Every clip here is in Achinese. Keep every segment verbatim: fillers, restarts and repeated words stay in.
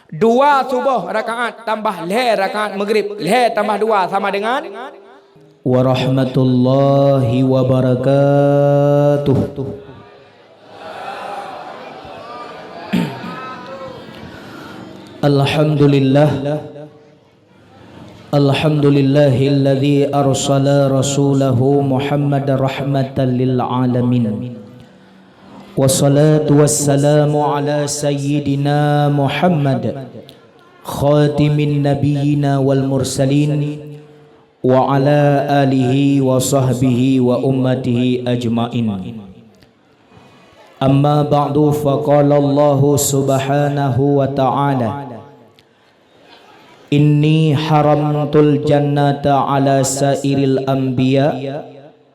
Dua suboh rakaat tambah lhèe rakaat maghrib, lhèe tambah dua sama dengan. Warahmatullahi wabarakatuh. Alhamdulillah. Alhamdulillahilladzi arsala rasulahu Muhammadar rahmatan lil alamin. Wassalatu wassalamu ala sayyidina Muhammad, khatimin nabiyyina wal mursalin, wa ala alihi wa sahbihi wa ummatihi ajmain. Amma ba'du, faqala Allahu subhanahu wa ta'ala, "Inni haramtul jannata ala sairil anbiya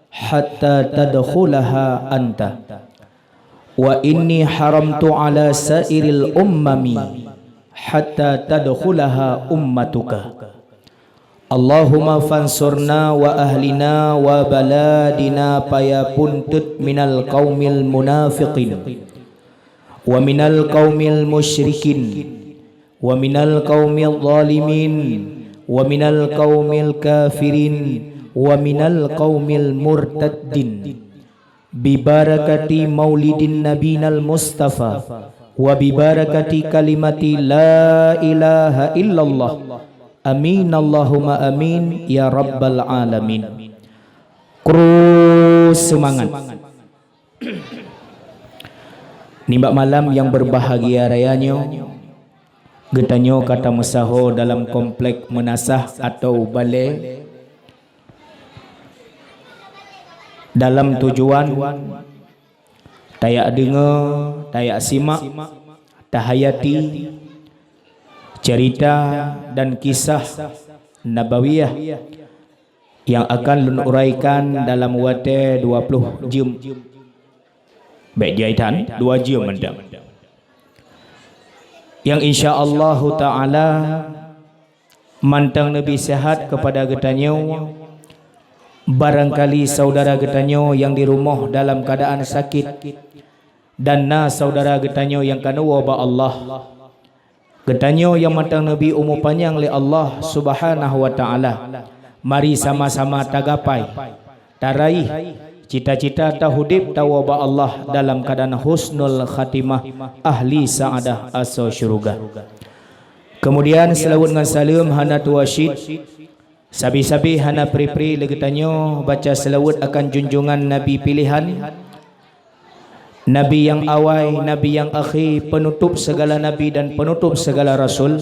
hatta tadkhulaha anta. Wa inni haramtu ala sairil ummami hatta tadkhulaha ummatuka." Allahumma fansurna wa ahlina wa baladina Payapunteut minal qaumil munafiqin, wa minal qaumil musyrikin, wa minal qaumil zalimin, wa minal qaumil kafirin, wa minal qaumil murtaddin. Bibarakati maulidin nabinal mustafa, wa bibarakati kalimati la ilaha illallah. Amin Allahumma amin ya rabbal alamin. Kru seumangat. Nibak malam nyang beubahgia raya nyoe, geutanyoe ka tameusaho dalam komplek meunasah atau balè dalam tujuan tayak deungoe, tayak simak, tahayati cerita dan kisah nabawiyah nyang akan lôn uraikan dalam watèe dua ploh jeuem. Bèk jai that, dua jeuem mantong. Nyang insya Allahu ta'ala mantong neubi seuhat keupada geutanyoe. Barangkali saudara geutanyoe nyang di rumoh dalam keuadaan sakét, dan na saudara geutanyoe nyang ka neuwoe bak Allah. Geutanyoe nyang mantong neubi umu panyang lé Allah Subhanahu wa Ta'ala, mari sama-sama tagapai, taraih cita-cita taudép tawoe bak Allah dalam keuadaan husnul khatimah, ahli sa'adah asoe syeuruga. Keumudian, seulaweuet ngon saleuem hana tuwoe cit, sabe-sabe hana pri-pri lé geutanyoe baca seulaweuet akan junjungan Nabi piléhan, Nabi nyang awai, Nabi nyang akhé, peunutôb sigala nabi dan peunutôb sigala rasul,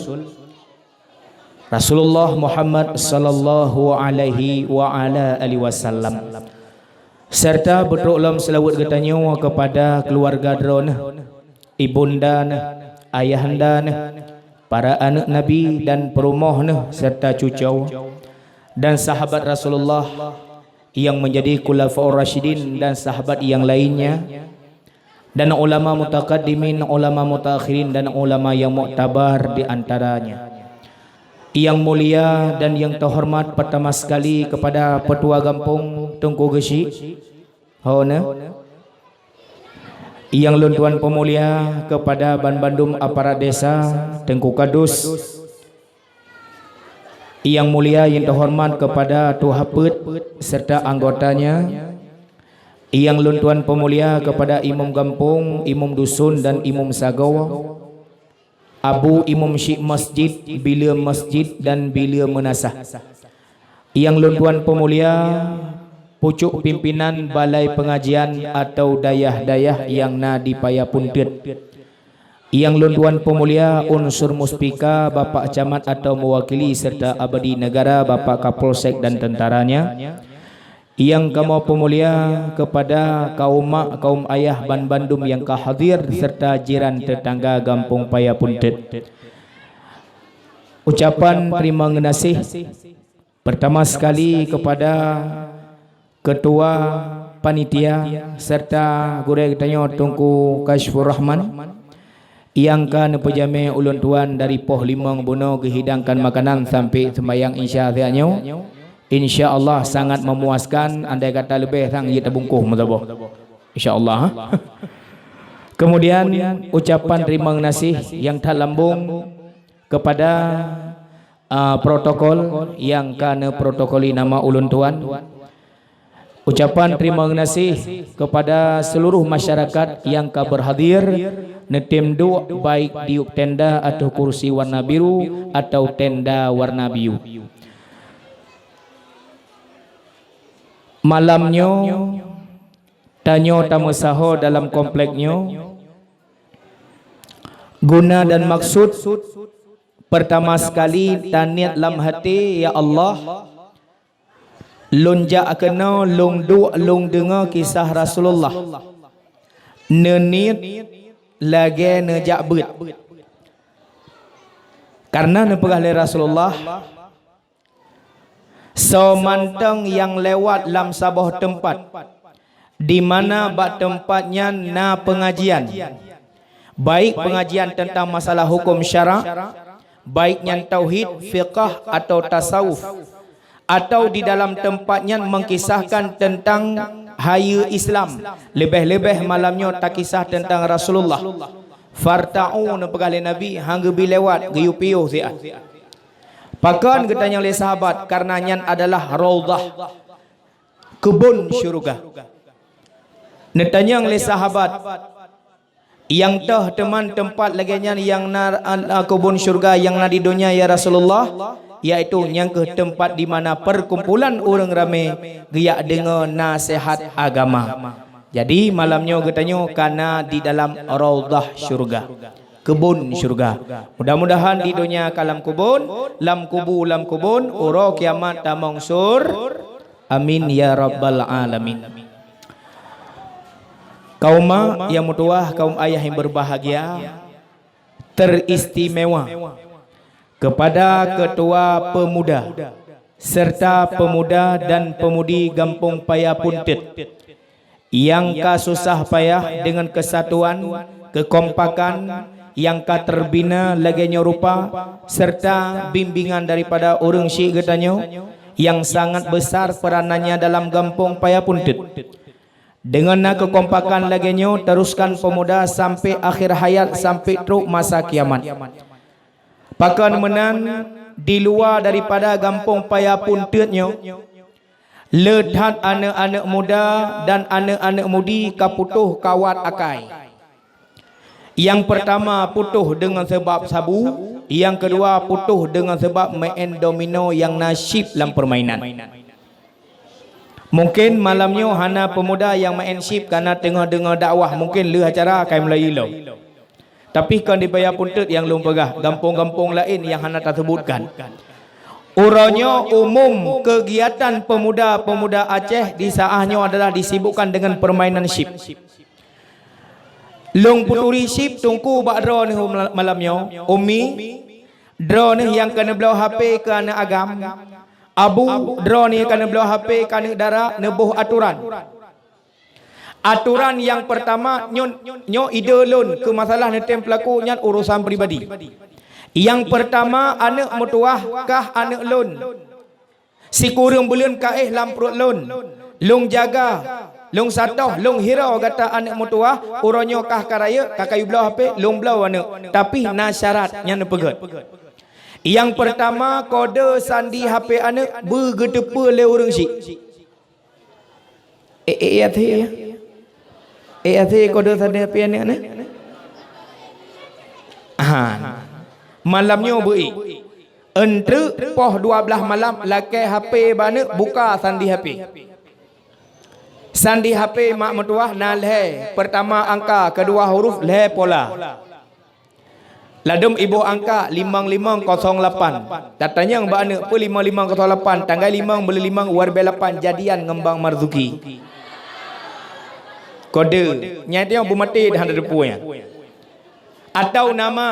Rasulullah Muhammad sallallahu alaihi wa ala alihi wasallam. Serta beutrok lom seulaweuet geutanyoe keupada keuluwarga droeneuh, ibunda neuh, ayahanda neuh, para aneuëk Nabi dan peurumoh neuh serta cucoe, dan sahabat Rasulullah nyang meunjadi khulafaur rasyidin dan sahabat nyang lainnya, dan ulama mutakaddimin, ulama mutaakhirin, dan ulama nyang muktabar di antaranya. Nyang mulia dan nyang teuhoreumat peurtama sekali keupada Peutua Gampông Teungku Geuchik, ho neuh. Nyang lôn tuan peumulia keupada banmandum aparat desa, Teungku Kadus, nyang mulia nyang teuhoreumat keupada tuha peuet serta anggotanya, nyang lôn tuan peumulia keupada imum gampông, imum dusun dan imum sagoe, abu imum syik masjid, bileue masjid dan bileue meunasah. Nyang lôn tuan peumulia, pucôk pimpinan balai peungajian atau dayah-dayah nyang na di Payapunteut. Nyang lôn tuan peumulia, unsur muspika, Bapak Camat atau meuwakili serta abdi negara, Bapak Kapolsek dan tentaranya. Nyang kamoe peumulia keupada kaum mak, kaum ayah banmandum nyang ka hadir serta jiran teutangga gampông Payapunteut. Ucapan teurimong geunaséh peurtama sekali keupada Keutua Panitia serta gurée geutanyoe Teungku Kasyfur Rahman, nyang ka neupeujamé ulôn tuan dari poh limong bunoe geuhidangkan makanan sampai seumbahyang Isya siat nyoe. Insya Allah sangat memuaskan, andai kata leubeh sang jeuet tabungkôh meusaboh. Insya Allah. Keumudian, ucapan teurimong geunaséh nyang that lambông Kepada, ah, protokol nyang ka neuprotokoli nama ulôn tuan, ucapan terima kasih kepada seluruh masyarakat nyang ka berhadir, neutem duek baik di tenda atau kursi warna biru atau tenda warna biru. Malam nyoe, tanyoe tameusaho dalam komplek nyoe. Guna dan maksud, pertama sekali, taniet lam hati, "Ya Allah, lôn jak keunoe, lôn duek, lôn deungoe kisah Rasulullah." Neuniet lagée neujak beuet. Karena neupeugah lé Rasulullah, "Soe mantong nyang lewat lam saboh teumpat, di mana bak teumpat nyan na peungajian, baik peungajian teuntang masalah huköm syarak, baik nyan tauhid, fiqah, atau tasawuf, atau di dalam teumpat nyan meukisahkan teuntang hayeue Islam, leubeh-leubeh malam nyoe takisah teuntang Rasulullah, farta'u," neupeugah lé Nabi, "han geubi lewat, geuyue piôh siat." Pakon geutanyong lé sahabat? Karena nyan adalah raudhah, keubon syeuruga. Neutanyong lé sahabat, "Nyang toh teuma teumpat lagée nyan nyang na, a, keubon syeuruga nyang na di donya, ya Rasulullah?" Yaitu nyang kheueh teumpat di mana perkumpulan ureuëng ramé geujak deungoe naseuhat agama. Jadi, malam nyoe geutanyoe ka na di dalam raudhah syeuruga, keubon syeuruga. Mudah-mudahan di donya ka lam keubon, lam kubu lam keubon, uroe kiamat tamong sur. Amin ya rabbal alamin. Kaum mak nyang meutuwah, kaum ayah nyang berbahagia, teristimewa kepada Ketua Pemuda serta Pemuda dan Pemudi Gampông Paya Puntet nyang ka susah payah deungon keusatuan, keukompakan nyang ka teubina lagée nyoe rupa, serta bimbingan daripada ureuëng syik geutanyoe nyang sangat besar peranannya dalam Gampông Paya Puntet. Deungon na keukompakan lagée nyoe, teruskan pemuda sampai akhir hayat, sampai trok masa kiamat. Pakon meunan, di luwa daripada Gampông Paya Puntet nyoe, le that aneuëk-aneuëk muda dan aneuëk-aneuëk mudi ka putôh kawat akai. Nyang peurtama putôh deungon sabab sabu, nyang keudua putôh deungon sabab meu'en domino nyang na chip lam peurmainan. Mungken malam nyoe hana peumuda nyang meu'en chip kareuna teungoh deungoe dakwah, mungken lheueh acara akai meulayeue lom. Tapi kon di Paya Puntet nyang lôn peugah, gampông-gampông laén nyang hana taseubutkan. Uroe nyoe umum keugiatan peumuda-peumuda Aceh di saát nyoe adalah disibukkan deungon peurmainan chip. Lôn peuturi chip teungku bak droeneueh malam nyoe, Umi, droeneueh nyang ka neubloe H P keu aneuëk agam, Abu, droeneueh nyang ka neubloe H P keu aneuëk dara, neuboh atoran. Atoran nyang peurtama nyoe, nyoe ide lôn keu masalah neutem peulaku nyan urosan pribadi. Nyang peurtama aneuëk meutuwah kah aneuëk lôn. Sikureueng buleuen ka éh lam pruet lôn. Lôn jaga, lôn satoh, lôn hiroe gata aneuëk meutuwah, uroe nyoe kah ka rayeuk, ka kayue bloe H P, lôn bloe aneuëk. Tapi na syarat nyang neupeugét. Nyang peurtama, kode sandi H P aneuëk beugeuteupeue lé ureuëng syik. Eh, eh, eh, até ya. Eh, até kode sandi H P aneuëk na? Han. Malam nyoe beu-i. Eunteuk poh dua blaih malam lakée H P bak aneuëk buka sandi H P. Sandi H P mak meutuwah na lhée, peurtama angka, keudua huruf, lhée pola. Ladôm iboh angka limong limong kosong lapan. Tatanyong bak aneuëk, "Peue limong limong kosong lapan?" Tanggai limong, buleuen limong, uroe leubeh lapan, jadian ngon Bang Marzuki. Kode, nyang teuh beumaté dah hana teupeu nyan. Atau nama,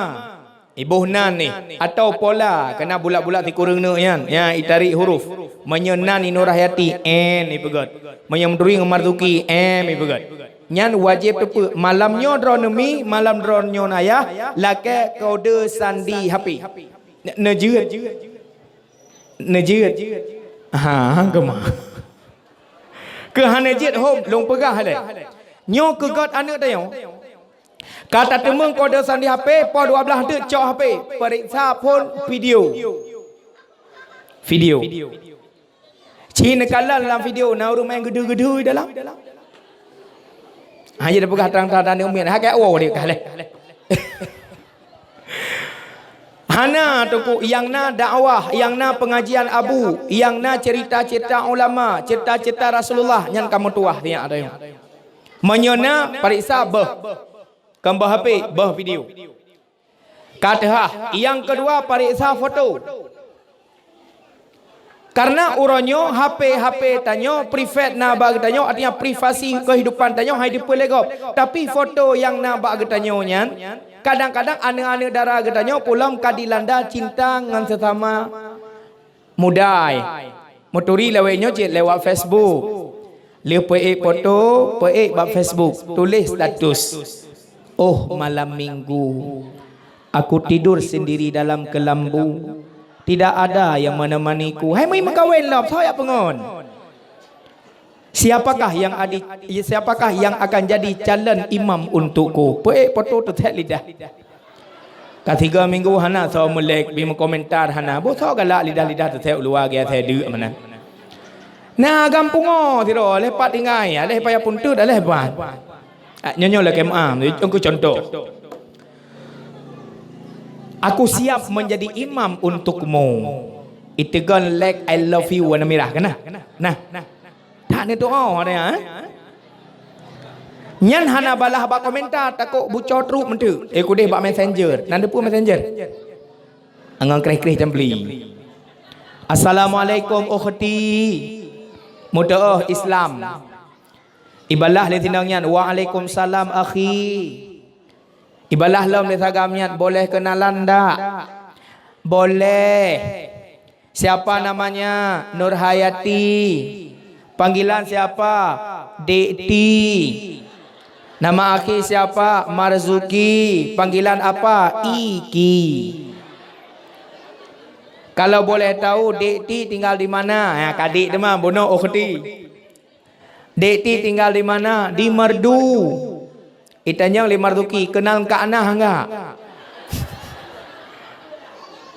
iboh nan nih, atau pola, keunan bulat-bulat sikureueng neuk nyan, nyan itarék huruf. Meunyoe nan i Nurhayati, N ipeugét. Meunyoe meuturi ngon Marzuki, M ipeugét. Nyan wajéb teupeu. Malam nyoe droeneueh mi, malam droeneueh nyoe ayah, lakée kode sandi H P. Ne-, neujeuet. Neujeuet. Ha, keumah. Keu hana jeuet hom, lôn peugah lé. Nyoe keu gét aneuëk tanyoe. Ka tateumeung kode sandi H P, poh dua blaih teuk cok H P, peuriksa phon video. Video. Ci neukalon lam video na ureueng main geudeu-geudeu dalam. Hanya dipeugah terang-terang dan umian, ha, kayak wow dia kalah. Hana, Teungku, nyang na dakwah, nyang na pengajian abu, nyang na cerita-cerita ulama, cerita-cerita Rasulullah, nyan kamoe tuah siat tayong. Meunyoe na, peuriksa beuh. Kon beuh H P, beuh video. Ka teuhah. Nyang keudua, peuriksa foto. Karena uroe nyoe H P-H P tanyoe privat na bak geutanyoe, artinya privasi kehidupan tanyoe hai dipeulegop. Tapi foto nyang na bak geutanyoe nyan, kadang-kadang aneuk-aneuk dara geutanyoe pulom ka dilanda cinta ngon sesama muda. Meuturi lawét nyoe cit lewat Facebook. Lheueh peuék foto, peuék bak Facebook, tuléh status. Oh, malam minggu, aku tidur sendiri dalam kelambu. Tidak ada yang menemaniku. Hai meukawen lom, soe jak peungon? Siapakah yang adi, siapakah yang akan jadi calon imam untukku? Peuék foto teuthèk lidah. Ka tiga minggu hana soe meulek, bi meukomentar hana. Boh soe galak lidah-lidah teuthèk u luwa gaya saya deuk mana. Na agam pungo sidroe, leh pat tinggai, leh payah punteut, leh ban. Ah, nyoe-nyoe lagèe meuam, engkau contoh. Aku siap menjadi imam untukmu. Itegon lek I love you warna mirah kena. Nah. Tak ni tu oh ada ya. Nyan hana balah bak komentar takut bucor truk mentu. Eh kudeh bak messenger. Nan depu messenger. Angon kreh-kreh cambli. Assalamualaikum ukhti. Muda oh Islam. Ibalah lé tinong nyan, "Waalaikumsalam, akhi." Ibalah lom lé sagam nyan, "Boleh kenalan dak?" "Boleh." "Siapa namanya?" "Nurhayati." "Panggilan siapa?" "Dek Ti." "Nama akhi siapa?" "Marzuki." "Panggilan apa?" "Iki." "Kalau boleh tahu, Dek Ti tinggal di mana?" Ya, kadik teuma bunoe ukhti. "Dek Ti tinggal di mana?" "Di Merdu." Itanyong lé Marzuki, "Kenal Kak Nah enggak?"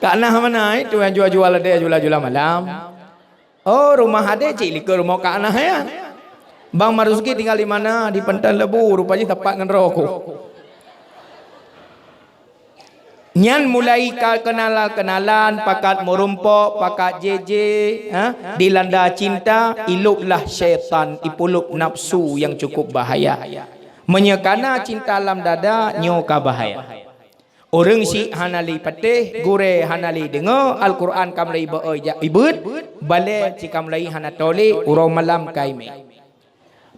"Kak Nah mana?" "Itu yang jual-jual ade, jual-jual malam." "Oh, rumah ade cik likot rumah Kak Nah ya." "Bang Marzuki tinggal di mana?" "Di Pantai Lebu, rupa jih tepat ngon roh ku." Nyan mulai ka kenalan-kenalan, pakat meurumpok, pakat jeje, ha? Dilanda cinta, iluplah syaitan, ipulup nafsu yang cukup bahaya. Meunyoe kana cinta lam dada, nyoe ka bahaya. Ureueng syiek hana lé patéh, gurée hana lé deungoe, Al-Quran ka mulai iba-, ija-, ibeuet, balée cit ka mulai hana tolé, uroe malam ka imé.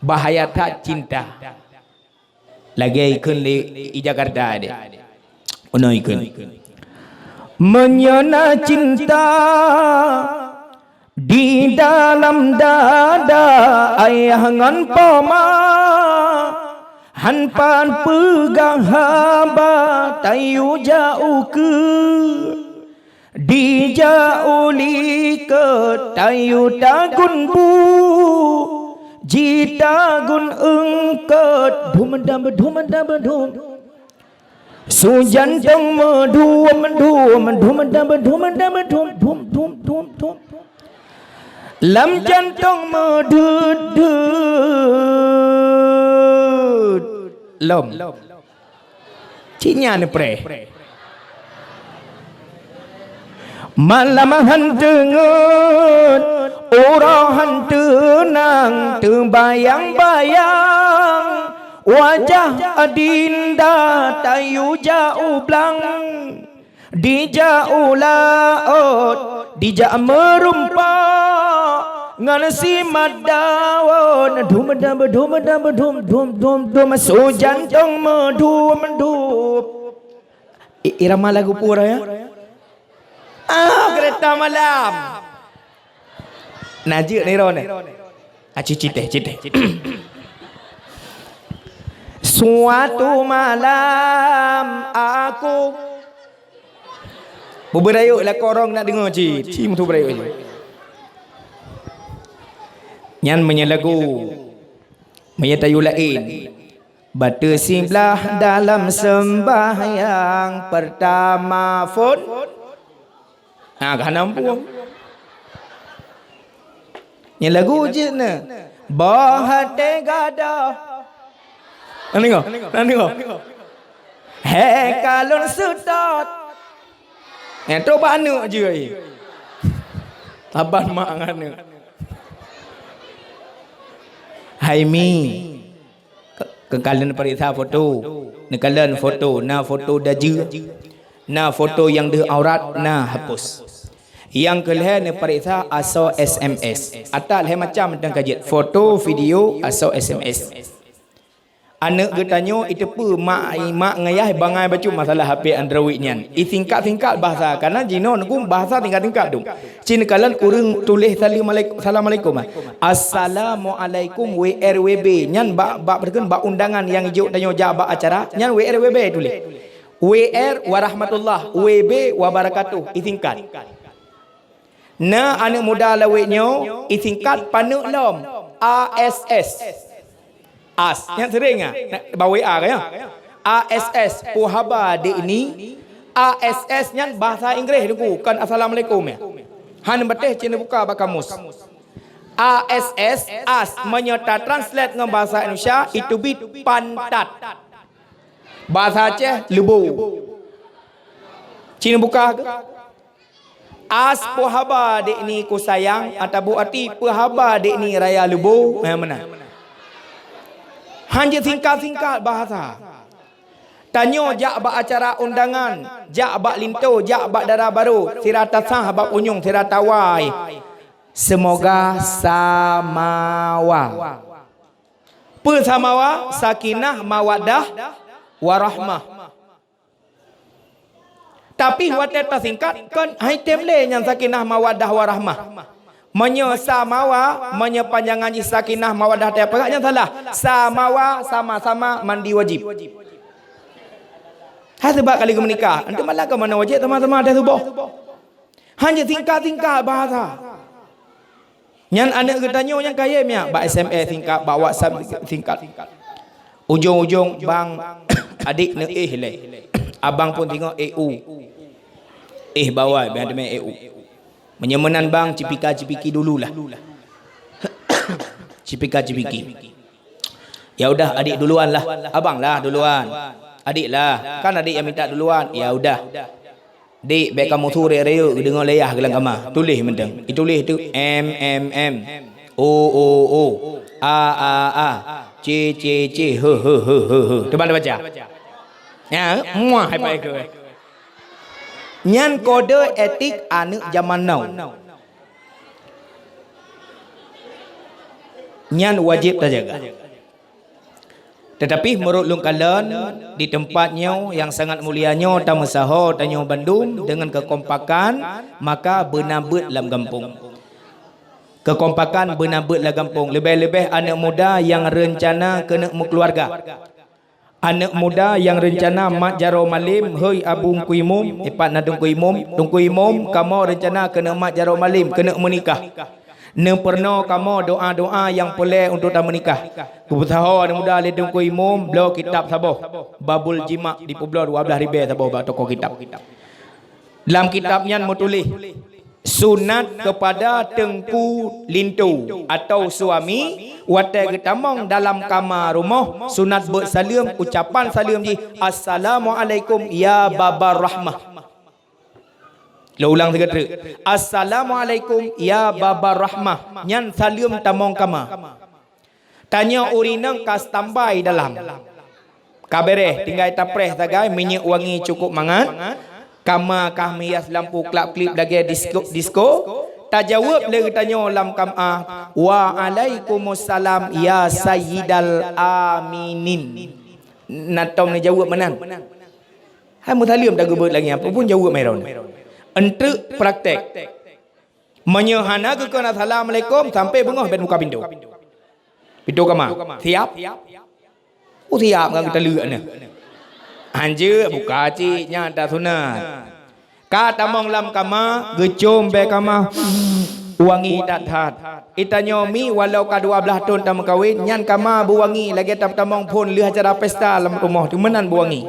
Bahaya that cinta. Lagée ikheun lé i Jakarta deh. Unoe ikheun. Meunyoe na cinta di dalam dada ayah ngon poma, han pan peugah haba tayue jak ukeue. Dijak u likot tayue tagun bu, jitagun eungkot, dhum dam dhum dam dhum. Su jantong meudhum dhum dam dhum dam dhum dhum dhum dhum dhum. Lam jantong meudeuet deuet lom. Cit nyan neupreh. Malam han teungeut, uroe han teunang, teubayang-bayang, wajah adinda tayue jak u blang. Dijak u laôt, dijak meurumpok ngon si Mat Dawon. Dhum dam dhum dam dhum dhum dhum dhum, su jantong meudhum dhum. I-, irama lagu pura ya. Ah, kereta malam. Nah, jeuet ni, Ron, eh. Ah, cicit eh, cicit eh. Suatu malam aku beubeurayok lah korong nak deungoe cit. Ci mutu beurayok cit. Nyan meunyoe lagu, meunyoe tayue laén. Bateue siblaih dalam seumbahyang peurtama phon. Ha, ka hana muphom. Nyan lagu jeuet na. Boh até gadoh. Na deungoe? Na deungoe? He kalon seutôt. Nyan trok bak aneuk jeuet. Saban mak ngon aneuk. Hai Mi. Ke-, keukalon neupareksa foto. Neukalon foto, na foto dajeue, na foto nyang deuh aurat, na hapus. Nyang keu lhèe neupareksa asoe S M S. Ata lhèe macam mantong ka jeuet, foto, video, asoe S M S. Aneuk geutanyoe iteupeue mak, mak ngon yah bangai bacut masalah H P Android nyan. Isingkat-singkat bahasa, karena jinoe neukum bahasa tingkat-tingkat tu. Cit neukalon ureueng tuléh salam alaik-, salam alaikum, ah. Assalamualaikum W R W B. Nyan bak, bak, bak undangan nyang ijok tanyoe jak bak acara, nyan W R W B tuléh. W R warahmatullah, W B wabarakatuh, isingkat. Na aneuk muda lawét nyoe, isingkat paneuk lom, A S S. As, nyan sering ah. Bak W A ka, ya? A S S, peue haba dek ni? A S S nyan bahasa Inggréh, Teungku, kon assalamualaikum, ya. Han batéh cit neubuka bak kamus. A S S, as, meunyoe tatranslate ngon bahasa Indonesia, iteubiet pantat. Bahasa Aceh, leubo. Cit neubuka ke? As, peue haba dek ni ku sayang, atawa buet até, peue haba dek ni raya leubo, eh, meunan. Han jeuet singkat-singkat bahasa. Tanyoe jak bak acara undangan, jak bak linto, jak bak dara barô, sira tasah bak punyueng, sira tawai. Seumoga samawa. Peue samawa? Sakinah, mawaddah, warahmah. Tapi watèe tasingkat, kon hai tem lé nyan sakinah, mawaddah, warahmah. Meunyoe samawa, meunyoe panjangan jih sakinah, mawaddah, tapeugah nyan salah. Samawa, sama-sama mandi wajib. Hai seubab kali geumeunikah, antu malam ka mandi wajib sama-sama até suboh. Han jeuet singkat-singkat bahasa. Nyan aneuk geutanyoe nyang kayém nyan bak S M S singkat, bak WhatsApp singkat. Ujong-ujong bang, adék neuéh lé. Abang pun singoh éh u. Éh bawai, bang teumé éh u. Meunyoe meunan bang, cipika-cipiki dululah. Cipika-cipiki. Ya udah, adék duluan lah. Abang lah duluan. Adék lah. Kan adék nyang minta duluan. Ya udah. Dék, bèk kamoe su rayeuk-rayeuk geudeungoe lé yah geuh lam kama. Tuléh mantong. Ituléh tu M, M, M. O, O, O. A, A, A. C, C, C. He, he, he, he, he. Cuba tabaca. Ya, muah hai paéh keu. Nyan kode etik aneuk jaman now. Nyan wajéb tajaga. Teutapi meunurot lôn kalon, di teumpat nyoe nyang sangat mulia nyoe tameusaho tanyoe bandum deungon keukompakan, maka beuna beuet lam gampông. Keukompakan beuna beuet lam gampông, leubeh-leubeh aneuk muda nyang reuncana keuneuk meukeuluwarga. Aneuk muda nyang reuncana mat jaroe malém, hôi Abu Teungku Imum, ipat na Teungku Imum, Teungku Imum, kamoe reuncana keuneuk mat jaroe malém, keuneuk meunikah. Neupeurunoe kamoe doa-doa nyang peureulèe untuk tameunikah. Geupeusaho aneuk muda lé Teungku Imum, bloe kitab saboh, Babul Jima, dipeubloe dua blaih ribèe saboh bak toko kitab. Lam kitab nyan meutuléh, sunat keupada teungku linto atau suami, watèe geutamong dalam kama rumoh, sunat beuet saleuem, ucapan saleuem jih, "Assalamualaikum ya Baba Rahmah." Lôn ulang sigoe treuk. "Assalamualaikum ya Baba Rahmah." Nyan saleuem tamong kama. Tanyoe ureueng inong ka standby dalam. Ka bèrèh, tinggai tapreh sagai, minyeuk wangi cukôp mangat. Kama ka meuhias lampu klap-klip lagèe disko, disko. Tajaweueb lé geutanyoe lam kama, "Waalaikumsalam ya Sayyidal Aminin." Na tom neujaweueb meunan. Hai meusaleuem tageubeuet lagèe nyan, peue phon jaweueb meurôn. Eunteuk praktek. Meunyoe hana geukheun assalamualaikum, sampoe beungoh bèk buka pintoe. Pintoe kama. Siap? Oh, siap ngon geutaleuek nyan. Hanjeuet buka cit, nyan ata sunat. Ka tamong lam kama, geucom bèe kama. Wangi that-that. Itanyoe mi walau ka dua blaih thon tameukawen, nyan kama beuwangi lagée tam-, tamong phon lheueh acara pesta lam rumoh teuh meunan beuwangi.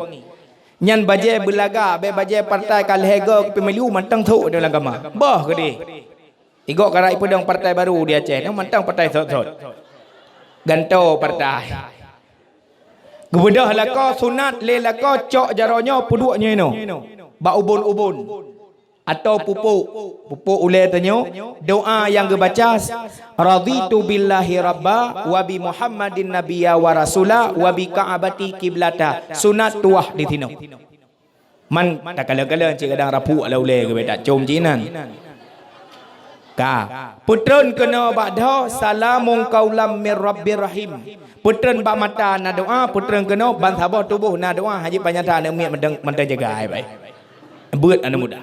Nyan bajée beulaga, bék bajée partai ka lhée go pemilu mantong thok dalam kama. Boh keudeh. Igok karai peudong partai baru di Aceh, nyoe mantong partai sot-sot. Gantoe partai. Geubeudôh lakoe sunat lé lakoe cok jaroe nyoe peuduek nyoe inoe. Bak ubon-ubon. Atau pupuk. Pupuk ulée tanyoe. Doa nyang geubaca, "Raditu billahi rabba wa bi Muhammadin nabiyya wa rasula wa bi Ka'bati qiblata." Sunat tuwah di sinoe. Man takalon-kalon cit kadang rapuk lam ulée geubeuet that com cit inan. Ka. Peutreun keunoe bak dhoe, "Salamun qaulam mir rabbir rahim." Peutreun bak mata na doa, peutreun keunoe ban saboh tuboh na doa, hana jeuet panyata aneuk miet mantong, mantong jaga ai bai. Beuet aneuk muda.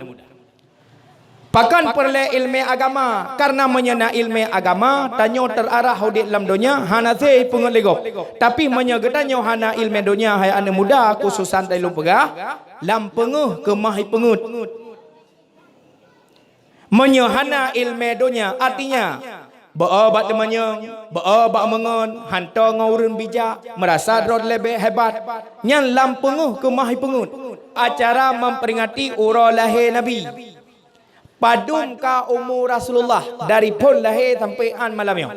Pakon peureulée ileumé agama? Kareuna meunyoe na ileumé agama, tanyoe teuarah udeb lam donya, hana sé peungeut lé gob. Tapi meunyoe geutanyoe hana ileumé donya, hai aneuk muda, khususan lôn peugah, lam peungeuh keumah ipeungeut. Meunyoe hana ileumé donya, artinya, beu-o bak teumanyong, beu-o bak meungon, hantom ngon ureuëng bijak, meurasa droe leubeh hebat, nyan lam peungeuh keumah ipeungeut. Acara memperingati uroe lahé Nabi. Padum ka umu Rasulullah dari phon lahé sampoe án malam nyoe?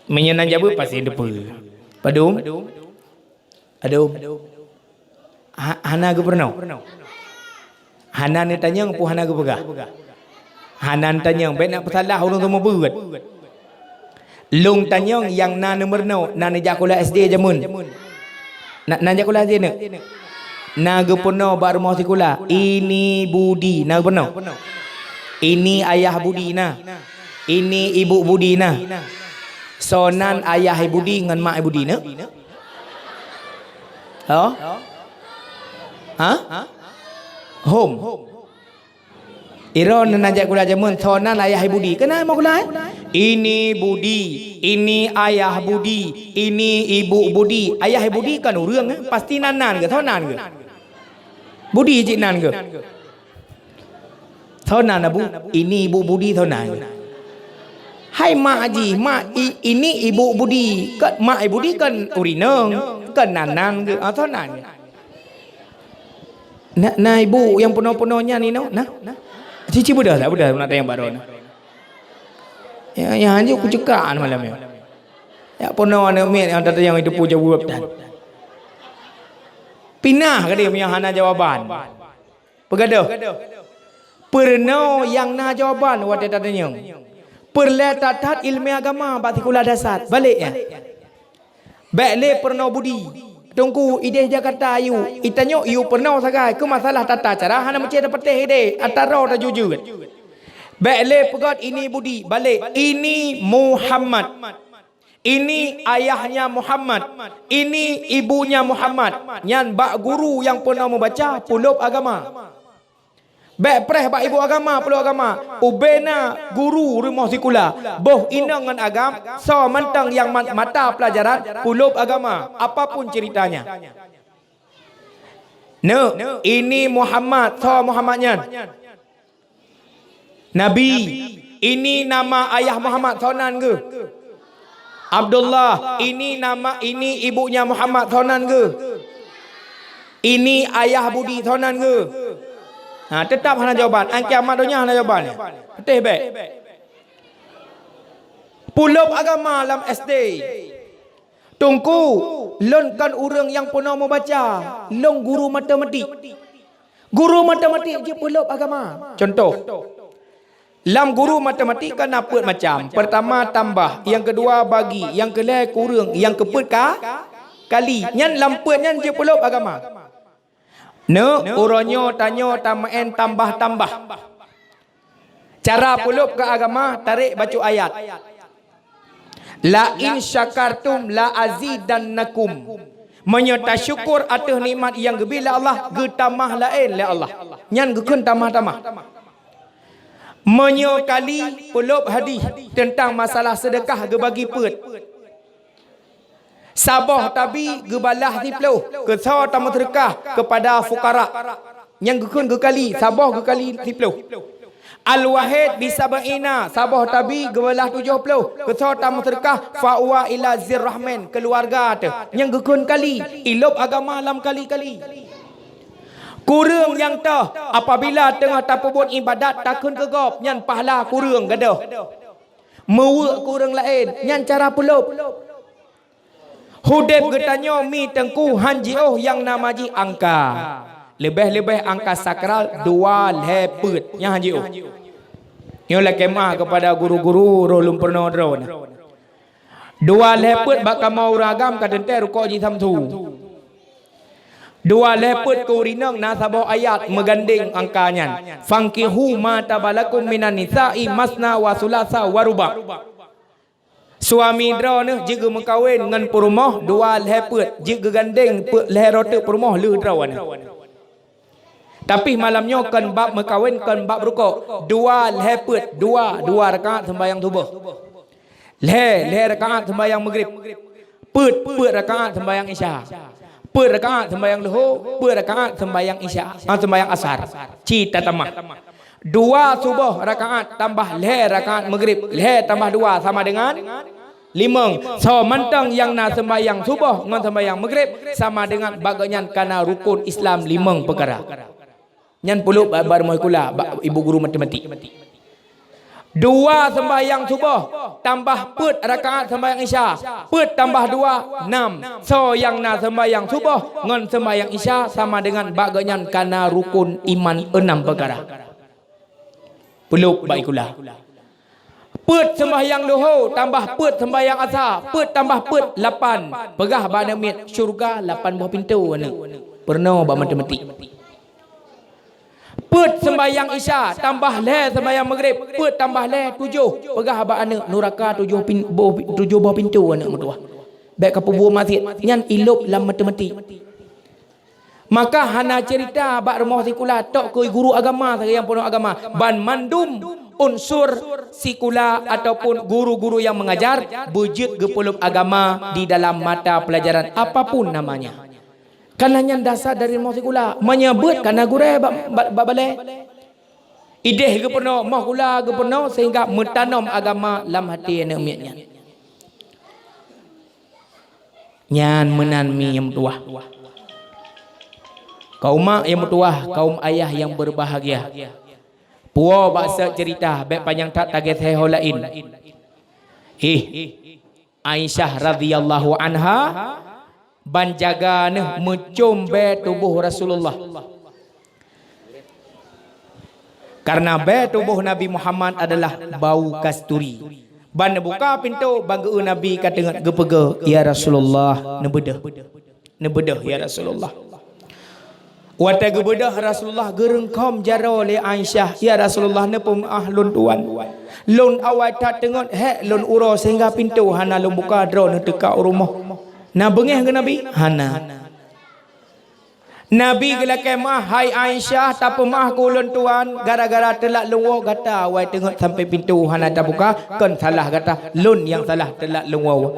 Meunyoe nan jaweueb pasti teupeue. Padum? Padum? Ha-, hana geupeurunoe. Hana neutanyong peue hana geupeugah. Hana neutanyong, bék na peusalah ureuëng seumeubeuet. Lôn tanyong nyang na neumeurunoe, na neujak sikula S D jameun. Na, na jak sikula S D neuk? Na geupeurunoe bak rumoh sikula. Ini Budi, na geupeurunoe? Ini Ayah Budi na. Ini Ibu Budi na. Soe nan ayah Budi ngon mak Budi neuk? Ho? Ha? Hom. Droeneuh na jak sikula jameun, soe nan ayah Budi. Keunan meusikula, eh? Ini Budi, ini ayah Budi, ini ibu Budi. Ayah Budi kan ureuëng, eh? Pasti nan nan geuh, soe nan geuh? Budi cit nan geuh. Soe nan, Abu? Ini ibu Budi, soe nan geuh? Hai mak jih, mak i-, ini ibu Budi. Kan mak Budi kan ureuëng inong, kan nan nan geuh. Ah, soe nan geuh? Na, na ibu nyang peunoh-peunoh nyan inoe, na? Cici beudôh tak? Beudôh nak tanyong bak droeneuh. Ya, ya, hanjeuet kucekak malam nyoe. Ya, peunoh aneuk miet nyang tatanyong itu peue jaweueb tan. Pinah ka deh meunyoe hana jawaban. Peugadôh. Peurunoe nyang na jawaban watée tatanyong. Peureulée that-that ileumé agama bak sikula dasar. Balek nyan. Bék lé peurunoe Budi. Teungku, ideh Jakarta yue, itanyoe yue peurunoe sagai keu masalah tata cara hana meucé tapatéh ideh, ata droe tajujeuet. Bék lé peugét ini Budi, balek ini Muhammad. Ini ayahnya Muhammad. Ini ibunya Muhammad. Nyan bak guru nyang peurunoe meubaca peulôb agama. Bék preh bak ibu agama, peulôb agama. Ubena guru rumoh sikula. Boh inong ngon agam, soe mantong nyang mat-, mata pelajaran peulôb agama. Apapun ceritanya. Neuk, ini Muhammad, soe Muhammad nyan? Nabi, ini nama ayah Muhammad, soe nan geuh? Abdullah, ini nama, ini ibunya Muhammad, soe nan geuh? Ini ayah Budi, soe nan geuh? Ha, teutap hana jawaban. Án kiamat donya hana jawaban. Patéh bék. Peulôb agama lam S D. Teungku, lôn kon ureuëng nyang peunoh meubaca, lôn guru matematik. Guru matematik jeuet peulôb agama. Contoh, lam guru matematik kan na peuet macam. Pertama tambah, nyang keudua bagi, nyang keulhée kureueng, nyang keupeuet ka kali. Nyan lam peuet nyan jeuet peulôb agama. Neuk, uroe nyoe tanyoe tameuén tambah-tambah. Cara peulôb keu agama, tarék bacut ayat. "La in syakartum la azidannakum." Meunyoe tasyukur ateueh nikmat nyang geubri lé Allah, geutamah laén lé Allah. Nyan geukheun tamah-tamah. Meunyoe kali peulôb hadih teuntang masalah seudeukah geubagi peuet. Saboh tabi geubalah siploh, keu soe tameuseudeukah keupada fukara. Nyang geukheun geukali, saboh geukali siploh. Al-wahid bi sab'ina, saboh tabi geubeulah tujoh ploh. Keusoe tameuseudeukah, fa huwa ila zirrahmin, keuluwarga teuh. Nyang geukheun kali, ilôb agama lam kali-kali. Kureueng nyang toh, apabila teungoh tapeubuet iébadat takheun keu gob, nyan pahala kureueng gadôh. Meuweuek keu ureuëng laén, nyan cara peulôb. Udeb geutanyoe mi teungku han jiôh nyang nama jih angka. Leubeh-leubeh angka sakral dua lhée peuet, nyan han jiôh. Nyoe lakée meuah keupada guru-guru roh lôn peurunoe droe na. Dua lhée peuet bak kamoe ureuëng agam ka teuntée rukok jih samsu. Dua lhée peuet keu ureuëng inong na saboh ayat meugandeng angka nyan. Fankihu ma taba lakum minan nisa'i masna wa sulasa wa ruba. Suami droeneuh jeuet geumeukawen ngon peurumoh dua lhée peuet, jeuet geugandeng peuet lhée roh teuk peurumoh lheueh droeneuh. Tapi malam nyoe kon bab meukawen, kon bab rukok. Dua lhée peuet, dua, dua rakaat seumbahyang suboh. Lhée, lhée rakaat seumbahyang maghrib. Peuet, peuet rakaat seumbahyang isya. Peuet rakaat seumbahyang luho, peuet rakaat seumbahyang isya, ah, seumbahyang asar. Ci tatamah. Dua suboh rakaat tambah lhée rakaat maghrib, lhée tambah dua sama dengan limong. Soe mantong nyang na seumbahyang suboh ngon seumbahyang maghrib sama dengan bak gobnyan kana rukun Islam limong peukara. Nyan peulôb bak, bak rumoh sikula, bak ibu guru matematik. Dua seumbahyang suboh tambah peuet rakaat seumbahyang isya, peuet tambah dua, nam. Soe nyang na seumbahyang suboh ngon seumbahyang isya sama dengan bak gobnyan kana rukun iman enam peukara. Peulôb bak sikula. Peuet seumbahyang luho tambah peuet seumbahyang asa, peuet tambah peuet, lapan. Peugah bak aneuk miet, syeuruga lapan boh pintoe aneuk. Peurunoe bak matematik. Peuet seumbahyang isya tambah lhée seumbahyang maghrib, peuet tambah lhée, tujoh. Peugah bak aneuk, nuraka tujoh pin-, boh, tujoh boh pintoe aneuk meutuwah. Bék kapeubuet maksiet, nyan ilôb lam matematik. Maka hana cerita bak rumoh sikula tok keu guru agama sagai nyang peurunoe agama. Banmandum unsur sikula ataupun guru-guru nyang mengajar beujeuet geupeulôb agama di dalam mata pelajaran apapun namanya. Kana nyan dasar dari rumoh sikula. Meunyoe beuet kana gurée bak, bak, bak balée. Idéh geupeurunoe, moh sikula geupeurunoe sehingga meutanom agama lam até aneuk miet nyan. Nyan meunan mi nyang meutuwah. Kaum mak nyang meutuwah, kaum ayah nyang berbahagia. Puwoe bak sot cerita, bék panyang that tagée thée ho laén. Ih, Aisyah radhiyallahu anha ban jaga neuh meucom bée tuboh Rasulullah. Karena bée tuboh Nabi Muhammad adalah bau kasturi. Ban neubuka pintoe, ban geu-eu Nabi ka teungeut geupeugah, "Ya Rasulullah, neubeudôh. Neubeudôh, ya Rasulullah." Watée geubeudôh Rasulullah, geureungkôm jaroe lé Aisyah, "Ya Rasulullah, neupeumeu'ah lôn tuan. Lôn awai that teungeut hék lôn uroe sehingga pintoe hana lôn buka droeneuh teuka u rumoh. Na beungéh keu Nabi?" "Hana." Nabi geulakée meu'ah, "Hai Aisyah, tapeumeu'ah keu ulôn tuan, gara-gara teulat lôn woe gata awai teungeut sampoe pintoe hana tabuka, kon salah gata, lôn nyang salah teulat lôn woe."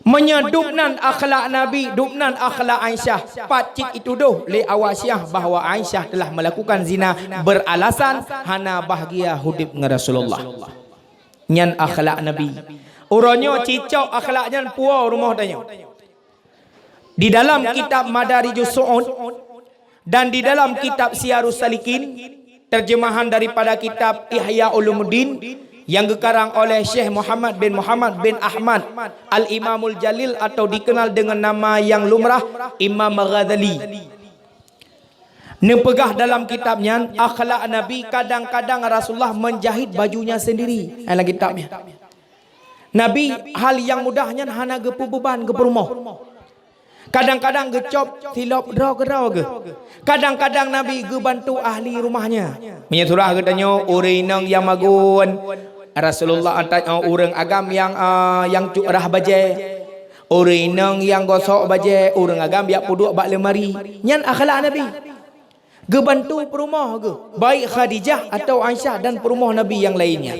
Meunyoe dubnan akhlak Nabi, dubnan akhlak Aisyah, pat cit jitudôh lé awak Syiah bahwa Aisyah telah melakukan zina beralasan hana bahgia udeb ngon Rasulullah. Nyan akhlak Nabi. Uroe nyoe cicok akhlak nyan puwoe rumoh tanyoe. Di dalam kitab Madarijus Su'ud dan di dalam kitab Siyarus Salikin, terjemahan daripada kitab Ihya Ulumuddin yang geukarang oleh Syekh Muhammad bin Muhammad bin Ahmad Al-Imamul Jalil atau dikenal dengan nama yang lumrah Imam Ghazali. Neupeugah dalam kitab nyan, akhlak Nabi kadang-kadang Rasulullah menjahit bajunya sendiri. Dalam kitab nyan. Nabi hal nyang mudah nyan hana geupeubeban geupeurumoh. Kadang-kadang geucop silop droe keudroe geuh. Kadang-kadang Nabi geubantu ahli rumahnya. Meunyoe surah geutanyoe ureuëng inong nyang magun, Rasulullah antat, oh, ureuëng agam nyang, ah, nyang cok rhah bajée. Ureuëng inong nyang gosok bajée, ureuëng agam jak peuduek bak lemari. Nyan akhlak Nabi. Geubantu peurumoh geuh, baik Khadijah atau Aisyah dan peurumoh Nabi nyang lainnya.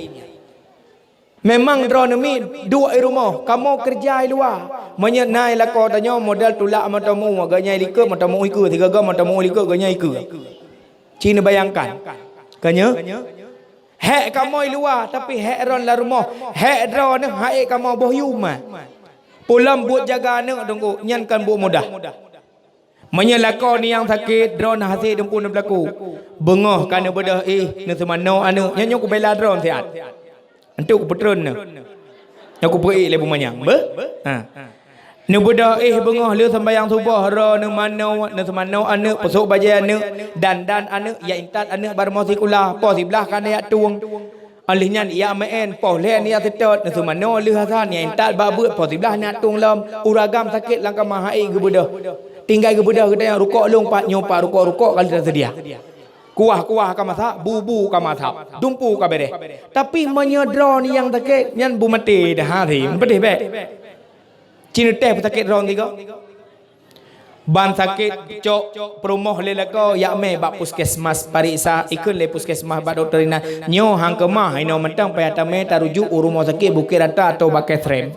Memang droeneuh mi duek i rumoh, kamoe keureuja i luwa. Meunyoe na i lakoe tanyoe model tulak meutamong, geuhnyan i likot meutamong ikeue, sigoe-goe meutamong likot, geuhnyan ikeue. Ci neubayangkan, Ka nyoe? Hék kamoe luwa, tapi hék droe lam rumoh. Hék droeneuh han ék kamoe boh yum. Peue lom buet jaga aneuk teungku, nyan kon buet mudah. Meunyoe lakoe nyang sakét, droeneuh hase dumpeue neubeulaku. Beungoh ka neubeudôh éh, neuseumanoe aneuk, nyan nyoe kubela droeneuh siat. Enteuk kupeutreun neuh. Nyoe kupeuék lé bumanyang. Beuh? Ha. Neubeudôh éh beungoh lheueh seumbahyang suboh, droeneuh manoe, neuseumanoe aneuk, peusôk bajée aneuk, dandan aneuk, jak intat aneuk bak rumoh sikula, poh siblaih ka na jak tueng. Óh lheueh nyan jak meu'én, poh lhée na jak seutôt, neuseumanoe lheueh asan, jak intat bak beuet, poh siblaih na jak tueng lom, ureueng agam sakét lam kama han ék geubeudôh. Tinggai geubeudôh geutanyoe rukok lôn pat nyoe pat rukok-rukok ka lheueh taseudia. Kuah-kuah ka masak, bu-bu ka masak, dumpeue ka béréh. Tapi meunyoe droeneuh nyang sakét, nyan bu maté dah, ha, si, meupeudeh bék. Ci neuteh peusakét droeneuh tiga. Ban sakét cok peurumoh lé lakoe, jak mé bak puskesmas pareksa, ikheun lé puskesmas bak dokto inan, nyoe han keumah, inoe mantong payah tamé tarujuk u rumoh sakét Bukét Rata atau bak Kesrem.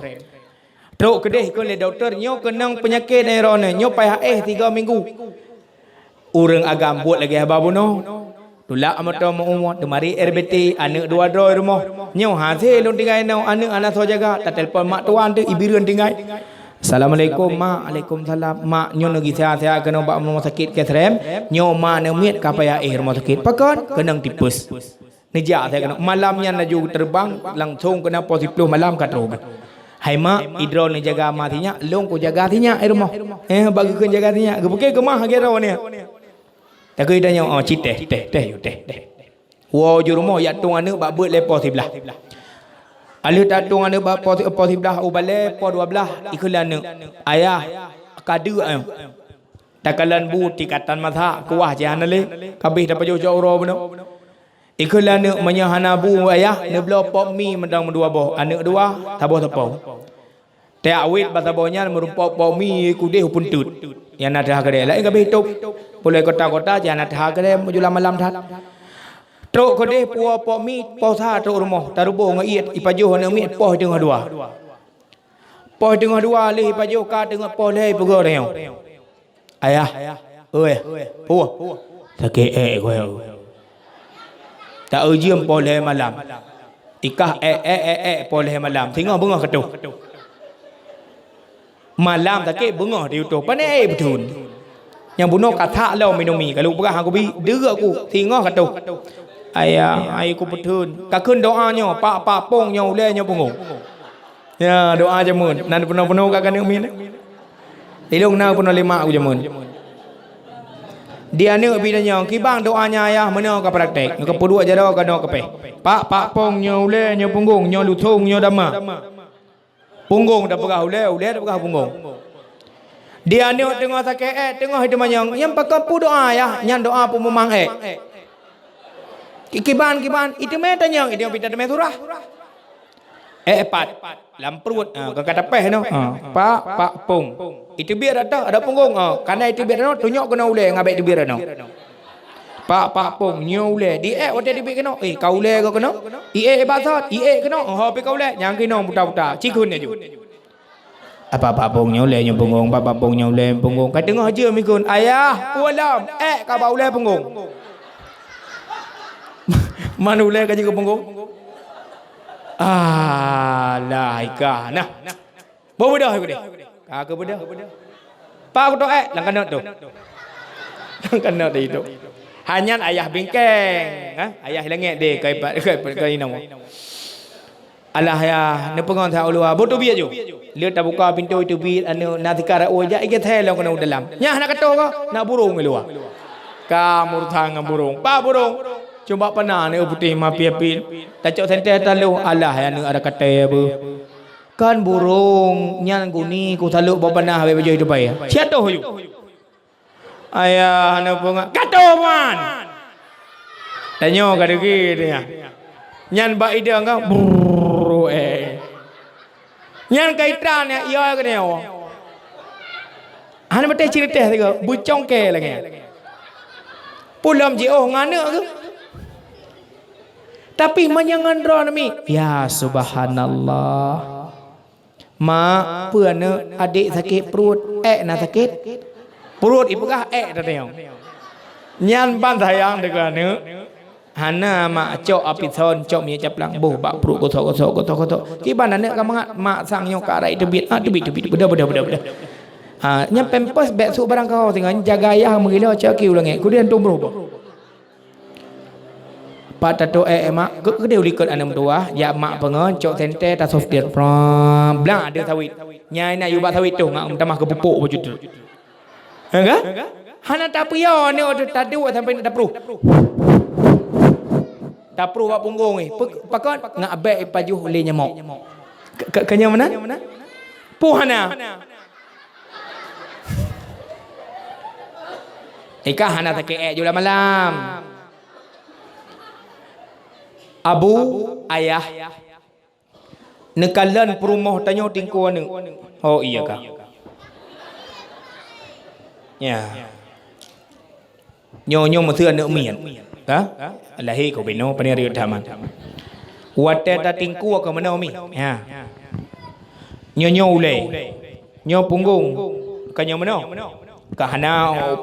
Trok keudeh ikheun lé dokto, nyoe keunong peunyakét droeneuh, nyoe payah éh tiga minggu. Ureueng agam buet lagée haba bunoe. Tulak moto meu-umu, teumari R B T, aneuk dua droe rumoh. Nyoe hase lôn tinggai inoe, aneuk hana soe jaga, tatelpon mak tuan teuh, ibireuen tinggai. "Assalamualaikum, Mak." "Alaikumsalam." "Mak, nyoe neugisa-sa keunoe bak rumoh sakét Kesrem. Nyoe ma neumiet ka payah éh rumoh sakét." "Pakon?" "Keunong tipes." Neujak asai keunoe. Malam nyan laju teubang langsong keunoe poh siplôh malam ka troh. "Hai mak, idroe neujaga ma sinyak, lôn kujaga sinyak i rumoh." "Eh, bak geukheun jaga sinyak, geupike keumah lagée droe nyan." Takheun tanyoe, "Oh, ci teh, teh, teh, yue teh, teh." Woe ju rumoh, jak tueng aneuk bak beuet lé poh siblaih. Alheueh tatueng aneuk bak poh, poh siblaih u balée, poh dua blaih, ikheun lé aneuk, "Ayah, ka deuk ayah." Takalon bu tikatan masak, kuah jih hana lé, kabeh tapajoh cok uroe bunoe. Ikheun lé aneuk, "Meunyoe hana bu ayah, neubloe pok mi meudang meudua boh, aneuk dua, saboh sapo." Tajak wét bak saboh nyan meurumpok pok mi kudeh u peunteut. Nyang na teuha keudeh, laén kabeh tôb. Pulo kota-kota nyang na teuha keudeh meujula malam that. Trok keudeh puwoe pok mi, poh sa trok rumoh, taruboh ngon ié, ipajoh aneuk miet poh teungoh dua. Poh teungoh dua lheueh ipajoh ka teungoh poh lhée ipeugah tanyoe. "Ayah, oi, peue?" "Sakét ék ku, ayah." "Taeu jeuem poh lhée malam." Ikah ék, ék, ék, ék poh lhée malam. Singoh beungoh ka troh. Malam sakét beungoh di utoh. Pane ék beutheun. Nyang bunoe ka that lom minum mi. Ka lôn peugah ngon kubi, deuk ku. Singoh ka troh. "Ayah, ai ku beutheun." Ka kheun doa nyoe, pak, pak pong nyoe ulée nyoe punggong. Ya, doa jameun. Nan peunoh-peunoh ka keuneuk min. Ilong na peunoh lima ku jameun. Di aneuk bi tanyong, "Kiban doa nyan ayah, meunoe ka praktek?" Ka peuduek jaroe ka noe keupéh. "Pak, pak pong nyoe ulée, nyoe punggong, nyoe lusong, nyoe dama." Punggong tapeugah ulée, ulée tapeugah punggong. Di aneuk teungoh sakét ék, teungoh iteumanyong, "Nyan pakon peue doa ayah?" "Nyan doa peumumang ék." "Ki-, kiban, kiban?" "Iteumé tanyong, iteumé pita teumé surah." Ék pat, lam pruet, ha, ka, ka tapéh noh. Ha, pak, pak pong. Iteubiet ata, ada punggong. Ha, kana iteubiet noh, tunyok keunoe ulée ngon abék teubiet noh. Pak, pak pong, nyoe ulée. Di ék watée teubiet keunoe. Eh, ka ulée ka keunoe. I ék basot, i ék keunoe. Ho pi ka ulée, nyang keunoe buta-buta. Cikheun laju. Apa, pak pong nyoe ulée nyoe punggong, pak, pak pong nyoe ulée punggong. Ka teungoh jeuem ikheun, "Ayah, peue lom?" "Ék ka ba ulée punggong." Man ulée ka jeuet keu punggong. Alah, ikah nah. Beu beudôh aku deh. Ka keu beudôh. Pak aku toh ék, lam kanot tu. Lam kanot tadi tu. Hanyan ayah bingkeng, ha? Ayah langét deh, kai pat, kai pat, kai nama. Alah ya, neupeungon sa uluwa, beu teubiet ju. Lheueh tabuka pintoe teubiet, aneuk na sikara, oh, jak igeuthée lom keunoe u dalam. Nyan hana katoe ka, na burông i luwa. Ka murtang ngon burông. Pak burông, cuba pana aneuk putéh mapiah pin. Tacok sentée taloh, alah ya, aneuk ada katé beuh. Kan burông nyan guni kusalok bak panah habéh bajoe teubai. Siat toh ju. Ayah aneuk punggong, "Ka toh, Wan!" Tanyoe ka deungoe tu nyan. Nyan bak idong ka, brrrr, eh. Nyan ka itan nyan, iya ka nyoe. Hana maté ciri teh tiga, beucongke lagée nyan. Peue lom jiôh ngon aneuk tu. Tapi meunyoe ngon droeneuh mi, ya subhanallah. Mak, peue aneuk, adék sakét pruet, ék na sakét? Pruet ipeugah ék tatanyong. Nyan ban sayang deungon aneuk. Hana mak cok api thon, cok minyeuk caplang, boh bak pruet gosok-gosok, gosok-gosok. Kiban aneuk ka mangat, mak sang nyoe ka rayeuk teubiet. Ah, teubiet, teubiet, beudôh, beudôh, beudôh, beudôh. Ah, nyan pampers bèk sôk barang keu ho singoh, jaga ayah meugilo cok aki u langèt. Keudeh antom rôh boh. Pat tato, eh, eh, mak, keu, keudeh u likot aneuk meutuwah, jak mak peungon, cok senter, tasoftir, pram, blang, deuh sawit. Nyai na yue bak sawit toh, mak meutamah keu pupuk baju tu. Ha, kan? Hana tapeuyô aneuk tu taduek sampai na tapruh. Tapruh bak punggong, eh. Pe-, pakon ngak bèk ipajoh lé nyamok. Ke, ke, keunyoe meunan? Peue hana? Ika hana sakét ék jula malam. Abu, ayah, neukalon peurumoh tanyoe tingkue aneuk. Oh, iya kah? Ya. Nyoe, nyoe meuseu aneuk miet. Ka? Lahé keu binoe, pane riet taman. Watèe tatingkue keu meunoe mi. Ya. Nyoe, nyoe ulèe. Nyoe punggong. Ka nyoe meunoe. Ka hana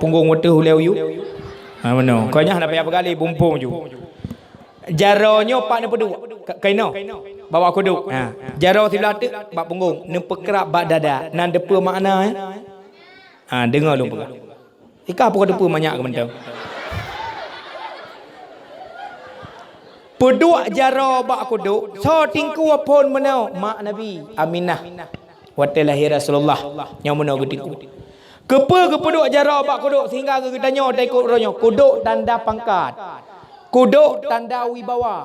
punggong watèe ulèe u yup. Ha, meunoe. Ka nyoe hana payah peugah lé bumpung ju. Jaroe nyoe pat neupeuduek. Ka, ka inoe. Bak kudok. Ha. Jaroe siblah teuk bak punggong. Neupeukrab bak dada. Nan teupeue makna, eh? Ha, deungoe lôn peugah. Ika peue ka teupeue manyak keu mantong. Peuduek jaroe bak kudok, soe tingkue phôn meunoe? Mak Nabi, Aminah. Watèe lahé Rasulullah, nyoe meunoe geutingkue. Keupeue geupeuduek jaroe bak kudok sehingga geutanyoe taikot uroe nyoe? Kudok tanda pangkat. Kudok tanda wibawa.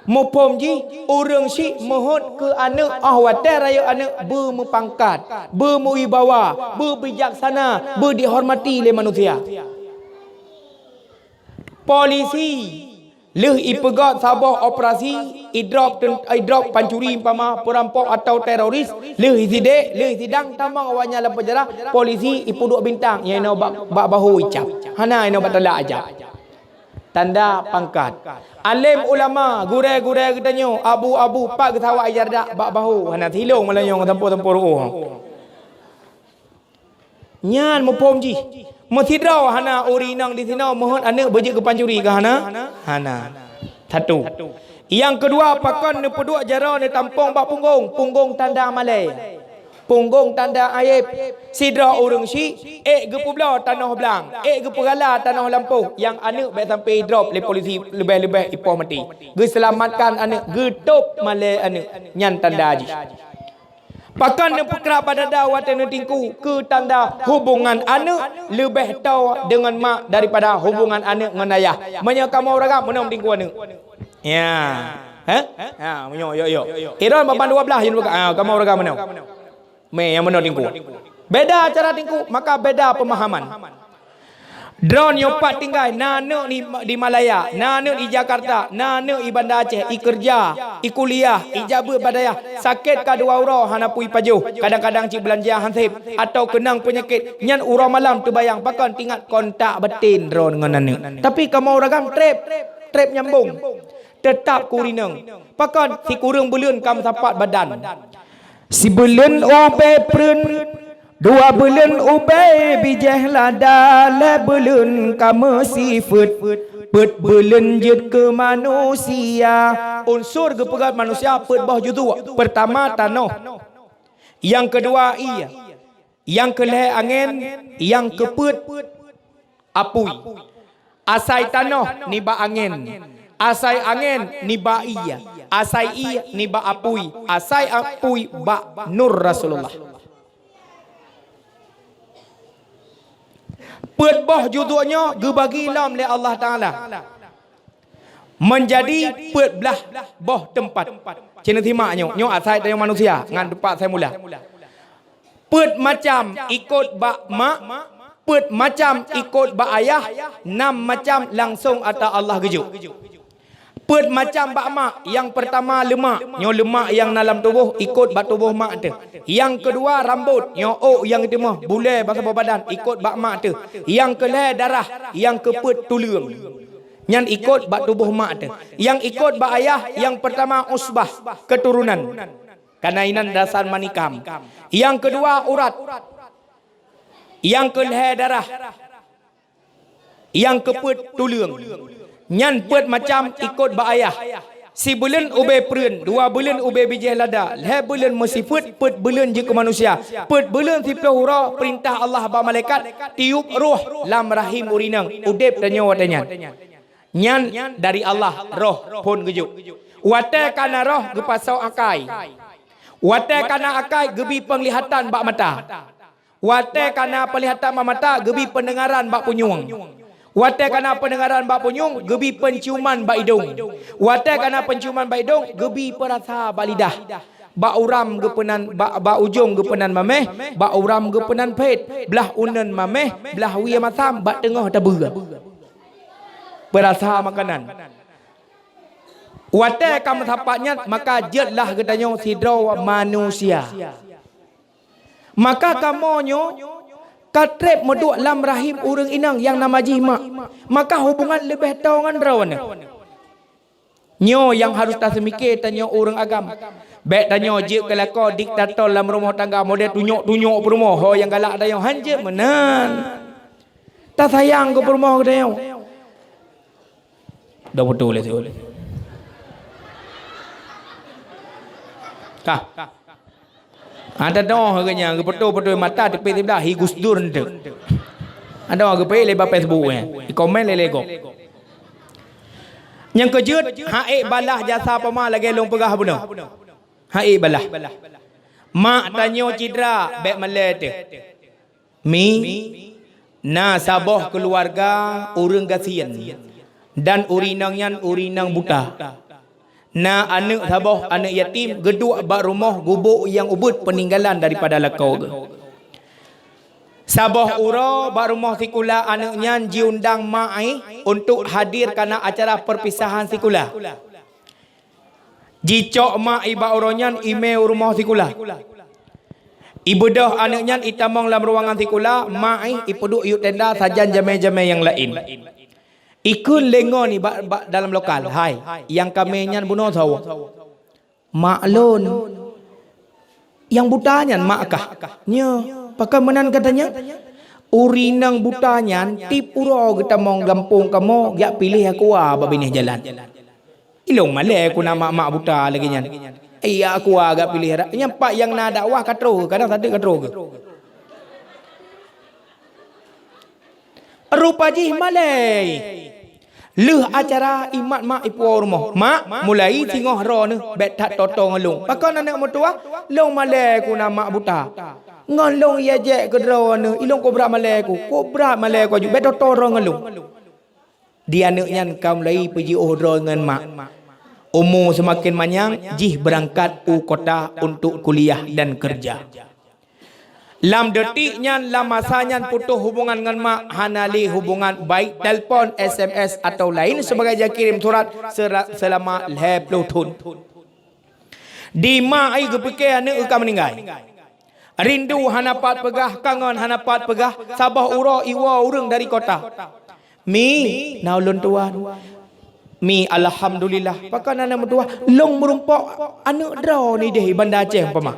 Muphom jih, ureueng syiek meuhôt keu aneuk, 'oh watèe rayeuk aneuk beumeupangkat, beumeuwibawa, beubijaksana, beudihormati lé manusia. Polisi lheueh ipeugöt saboh operasi, idrop ten-, idrop pancuri umpama, peurampok atau teroris, lheueh sidék, lheueh sidang tamong awaknyan lam penjara, polisi ipeuduek bintang, nyang inoe bak, bak bahô icap. Hana inoe bak talak icap. Tanda pangkat. Além ulama, gurèe-gurèe geutanyoe, abu-abu, pat geusawak ija reudak bak bahô, hana silông malam nyoe ngon sampôh-sampôh ru'ôh. Nyan muphom jih. Meusidroe hana ureueng inong disinoe meuhôt aneuk beujeuet keu pancuri keu hana? Hana. Satu. Nyang keudua, pakon neupeuduek jaroe neutampong bak punggong, punggong tanda malèe. Punggong tanda ayeb. Sidroe ureueng syiek, ék geupeubloe tanoh blang, ék geupeugala tanoh lampôh, nyang aneuk bèk sampai idrop lé polisi, leubeh-leubeh ipoh maté. Geuseulamatkan aneuk, geutôb malèe aneuk, nyan tanda jih. Pakon neupeukrab bak dada watèe neutingkue, keu tanda hubungan aneuk leubeh toe deungon mak daripada hubungan aneuk ngon ayah. Meunyoe kamoe ureueng agam, meunoe meutingkue aneuk. Ya. Heh? Ha, meunyoe, yo, yo. Iron babah dua blah, yun buka. Ha, kamoe ureueng agam meunoe. Mé nyang meunoe tingkue. Beda cara tingkue, maka beda pemahaman. Droeneuh nyoe pat tinggai, na aneuk di, di Malaya, na aneuk di Jakarta, na aneuk di Banda Aceh, ikeureuja, ikuliah, ijak beuet bak dayah, sakét ka dua uroe hana peue ipajoh, kadang-kadang cit beulanja han sép, atawa keunong peunyakét, nyan uroe malam teubayang pakon teuingat kontak baten droeneuh ngon aneuk. Tapi kamoe ureueng agam trép, trép nyambong, teutap keu ureueng inong. Pakon sikureueng buleuen ka meusapat badan. Sibuleuen ubé preuen, dua buleuen ubé bijéh lada, lhèe buleuen ka meusifeuet, peuet buleuen jeuet keu manusia. Unsur geupeugöt manusia peuet boh juzuk. Peurtama tanoh, nyang keudua ié, nyang keulhèe angén, nyang keupeuet apui. Asai tanoh nibak angén, asai angén nibak ié, asai ié nibak apui, asai apui bak nur Rasulullah. Peuet boh juzuk nyoe geubagi lom lé Allah Taala meunjadi peuet blah boh teumpat. Ci neusimak nyoe, nyoe asai tanyoe manusia ngon teumpat asai mula. Peuet macam ikot bak mak, peuet macam ikot bak ayah, nam macam langsong ata Allah geujok. Peuet macam bak mak, nyang peurtama leumak, nyoe leumak nyang na lam tuboh ikot bak tuboh mak teuh. Nyang keudua rambot, nyoe ôk nyang teumoh, bulèe bak saboh badan ikot bak mak teuh. Nyang keulhèe darah, nyang keupeuet tuleueng. Nyan ikot bak tuboh mak teuh. Nyang ikot bak ayah, nyang peurtama usbah, keuturonan. Kana inan dasar manikam. Nyang keudua urat. Nyang keulhèe darah. Nyang keupeuet tuleueng. Nyan peuet macam ikot bak ayah. Sibuleuen ubé preuen, dua buleuen ubé bijéh lada, lhée buleuen meusifeuet, peuet buleuen jeuet keu manusia, peuet buleuen siplôh uroe peurintah Allah bak malaikat tiup roh lam rahim ureuëng inong, udeb tanyoe watée nyan. Nyan dari Allah, roh phon geujok. Watée ka na roh geupasoe akai. Watée ka na akai geubi peunglihatan bak mata. Watée ka na peulihatan bak mata geubi peundeungaran bak punyueng. Watée ka na peundeungaran bak punyueng geubi peunciuman bak idong. Watée ka na peunciuman bak idong geubi peurasa bak lidah. Bak uram geupeunan bak, bak ujong geupeunan maméh, bak uram geupeunan phét, blah uneuen maméh, blah wie masam, bak teungoh tabeue. Peurasa makanan. Watée ka meusapat nyan maka jeuetlah geutanyoe sidroe manusia. Maka kamoe nyoe ka treb meuduek lam rahim ureuëng inong nyang nama jih mak, maka hubungan leubeh toe ngon droeneuh. Nyoe nyang harôh taseumike tanyoe ureuëng agam. Bék tanyoe jeuet keu lakoe diktator lam rumoh tangga model tunyok-tunyok peurumoh, ho nyang galak tanyoe hanjeuet meunan. Tasayang keu peurumoh geutanyoe. Dah beutôi lé tu. Kah. Ada doh ke nya geupeutôi-peutôi mata tepi sebelah hi Gus Dur ente. Ada orang geupeu lé bak Facebook nya. Di komen lé lego. Nyang keujeuet, haék balah jasa pama lagée lôn peugah bunoe. Haék balah. Mak tanyoe cidra bék malée teuh. Mi, na saboh keuluwarga ureuëng gasien, dan ureuëng inong nyan ureuëng inong buta. Na aneuëk saboh aneuëk yatim geuduek bak rumoh gubôk nyang ubeuet peuninggalan daripada lakoe geuh. Saboh uroe bak rumoh sikula aneuëk nyan jiundang mak jih untuk hadir kana acara perpisahan sikula. Jicok mak jih bak uroe nyan imé u rumoh sikula. Ibeudôh aneuëk nyan itamong lam ruangan sikula, mak jih ipeuduek yue tenda sajan jamé-jamé nyang laén. Ikheun lé ngon jih bak, bak dalam lokal, "Hai, nyang kamé nyan bunoe soe?" "Mak lôn." "Nyang buta nyan mak kah?" "Nyo." "Pakon meunan ka tanyong?" "Ureuëng inong buta nyan tiep uroe geutamong gampông kamoe jak piléh aqua bak binéh jalan." Ilôn malée ku na mak-mak buta lagée nyan. Iya, aqua gak piléh rak. Nyan pat nyang na dakwah ka troh, kadang sadeue ka troh geuh. Rupa jih malée. Lheueh acara imat mak ipuwoe rumoh. "Mak, mulai singoh droeneuh bék that toto ngon lôn." "Pakon aneuëk meutuwah?" "Lôn malée ku na mak buta. Ngon lôn ia jek keu droeneuh, ilôn kobra malée ku. Kobra malée ku aju, bék toto droe ngon lôn." Di aneuëk nyan ka mulai peujiôh droe ngon mak. Umu seumaken manyang, jih beurangkat u kota untuk kuliah dan keureuja. Lam detik nyan, lam masa nyan putôh hubungan ngon mak, hana lé hubungan baik telpon, S M S, atawa laén sibagai jikirém surat sela-, seulama lhée ploh thon. Di mak jih geupike aneuëk ka meuninggai. Rindu hana pat peugah, kangon hana pat peugah, saboh uroe iwoe ureuëng dari kota. "Mi, na ulôn tuan." "Mi, alhamdulillah." "Pakon aneuëk meutuwah?" "Lôn meurumpok aneuëk droeneuh ideh i Banda Aceh umpama."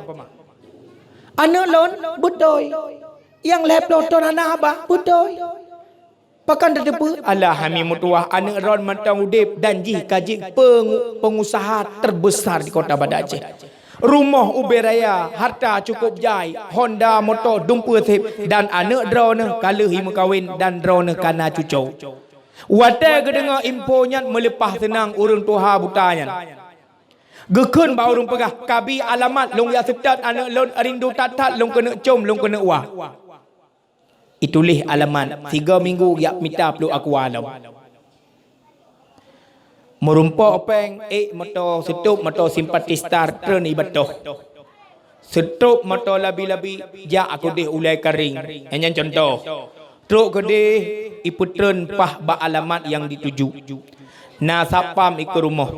"Aneuëk lôn?" "Beutôi." "Nyang lhée ploh thon hana haba?" "Beutôi." "Pakon tateupeue?" "Alah, hami meutuwah, aneuëk droeneuh mantong udeb dan jih ka jeuet peungu-, peungusaha terbesar di kota Banda Aceh. Rumoh ubé raya, harta cukup jai, honda, moto, dumpeue seb, dan aneuëk droeneuh ka lheueh jimeukawen dan droeneuh ka na cucoe." Watée geudeungoe info nyan, meuleupah seunang ureuëng tuha buta nyan. Geukheun bak ureuëng peugah, "Kabi alamat, lôn jak seutôt aneuëk lôn, rindu that-that lôn keuneuk com, lôn keuneuk wa." Ituléh alamat, sigoe minggu jak mita pluek aqua lom. Meurumpok péng, ék moto seutôt, moto simpati star treun i batoh. Seutôt moto labi-labi jak keudeh ulée karéng. Nyan, nyan contoh. Trok keudeh ipeutreun paih bak alamat nyang dituju. Na satpam ikeue rumoh.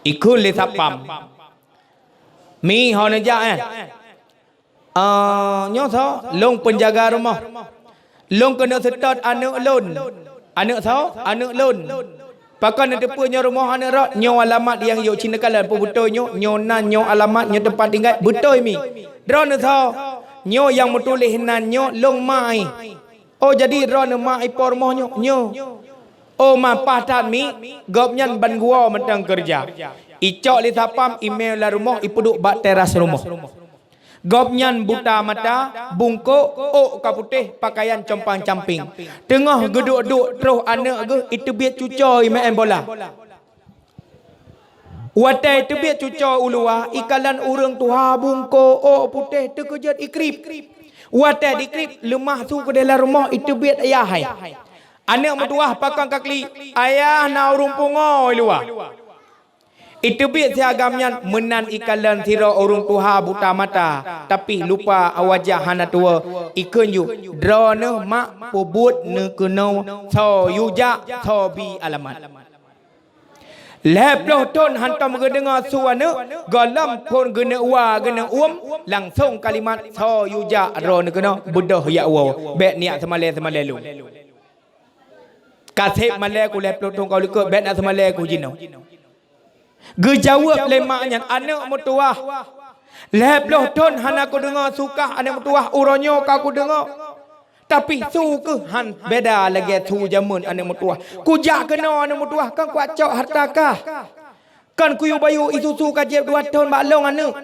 Ikheun lé satpam, "Mi, ho neujak, eh?" "Ah, nyoe soe?" "Lôn peunjaga rumoh. Lôn keuneuk seutôt aneuëk lôn." "Aneuëk soe?" "Aneuëk lôn." "Pakon neuteupeue nyoe rumoh aneuëk droe?" "Nyoe alamat nyang yôk cit neukalon, peue beutôi nyoe? Nyoe nan, nyoe alamat, nyoe teumpat tinggai." "Beutôi, Mi." "Droeneuh soe?" "Nyoe nyang meutuléh nan nyoe lôn mak jih." "Oh, jadi droeneuh mak jih po rumoh nyoe?" "Nyoe." Oh, mapah that mi, gobnyan ban geuwoe mantong keureuja. Icok lé satpam, imè lam rumoh, ipeuduek bak teras rumoh. Gobnyan buta mata, bungkôk, ôk ka putéh, pakaian compang-camping. Teungoh geuduek-duek troh aneuk geuh, iteubiet cucoe imeu'èn bola. Watèe iteubiet cucoe u luwa, ikalon ureueng tuha bungkôk, ôk putéh, teukeujot ikrieb. Watèe dikrieb, leumah su keudéh lam rumoh, iteubiet ayah hai. Aneuk meutuwah pakon ka klik, "Ayah, na ureueng pungo i luwa." Iteubiet si agam nyan, meunan ikalon sidroe ureueng tuha buta mata, tapi lupa wajah hana tuwoe, ikheun ju, "Droeneuh mak peubuet neukeunoe, soe yue jak, soe bi alamat." Lhèe ploh thon hantom geudeungoe su aneuk, gohlom phon geuneuk wa geuneuk uem, langsong kalimat, "Soe yue jak droeneuh keunoe, beudôh jak woe, bèk neujak seumalèe-seumalèe lôn." Ka sép malèe ku lhèe ploh thon ka u likot, bèk neujak seumalèe ku jinoe. Geujaweueb lé mak nyan, "Aneuk meutuwah, lhèe ploh thon hana kudeungoe su kah aneuk meutuwah, uroe nyoe ka kudeungoe." Tapi su keuh han beda lagèe su jameun aneuk meutuwah. Kujak keunoe aneuk meutuwah, kon kucok hareuta kah. Kon kuyue bayeue isusu ka jieb dua thon bak lôn aneuk.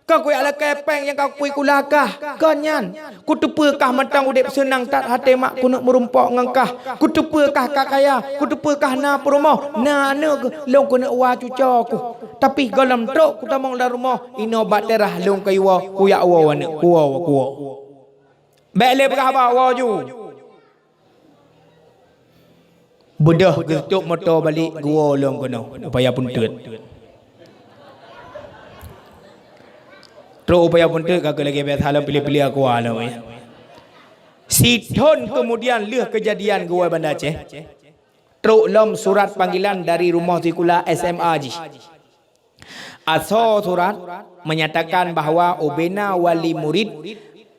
Kon kujak lakèe pèng nyang ka kupui kula kah. Kon nyan, kuteupeue kah mantong udép seunang that até mak keuneuk meurumpok ngon kah. Kuteupeue kah ka kaya, kuteupeue kah na peurumoh, na aneuk, lôn keuneuk wa cucoe kuh. Tapi gohlom trok kutamong lam rumoh, inoe bak teras lôn kayue woe, kujak woe aneuk, kuwoe, kuwoe. Bèk lé peugah haba, woe ju. Beudôh geutôp moto balek geuwoe lom keunoe, upaya peunteuet. Trok upaya peunteuet ka keu lagèe biasa lom, piléh-piléh aqua lom, ya. Sithon keumudian lheueh keujadian geuwoe Banda Aceh, trok lom surat panggilan dari rumoh sikula S M A jih. Asoe surat menyatakan bahwa ubena wali murid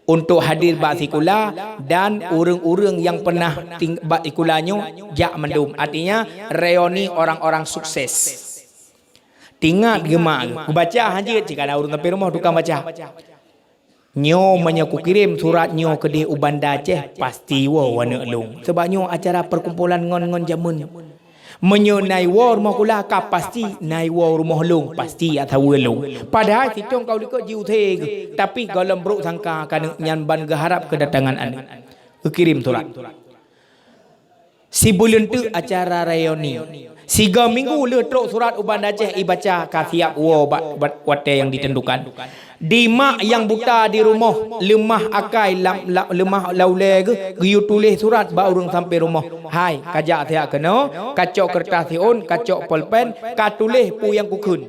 untuk hadir bak sikula dan ureueng-ureueng nyang pernah ting-, bak sikula nyoe jak mandum. Artinya, reuni orang-orang sukses. Tingat geumak, kubaca hanjeuet, cit kana ureueng sampai rumoh tukang baca. Nyoe meunyoe kukirém surat nyoe keudeh u Banda Aceh, pasti woe aneuk lôn. Sabab nyoe acara perkumpulan ngon, ngon jameun. Meunyoe na iwoe rumoh sikula, ka pasti na iwoe rumoh lôn, pasti asaweue lôn. Padahai sithon ka u likot jiusé geuh, tapi gohlom brok sangka keuneuk nyan ban geuharab keudatangan aneuk. Geukirém surat. Sibuleuen teuk acara reuni. Sigoe minggu lheueh trok surat u Banda Aceh ibaca ka siap woe bak, bak watèe nyang ditentukan. Di mak nyang buta di rumoh, leumah akai lam, la-, leumah lam ulèe geuh, geuyue tuléh surat bak ureueng sampai rumoh. "Hai, kajak siat keunoe, kacok keureutah siôn, kacok polpen, katuléh peue nyang kukheun."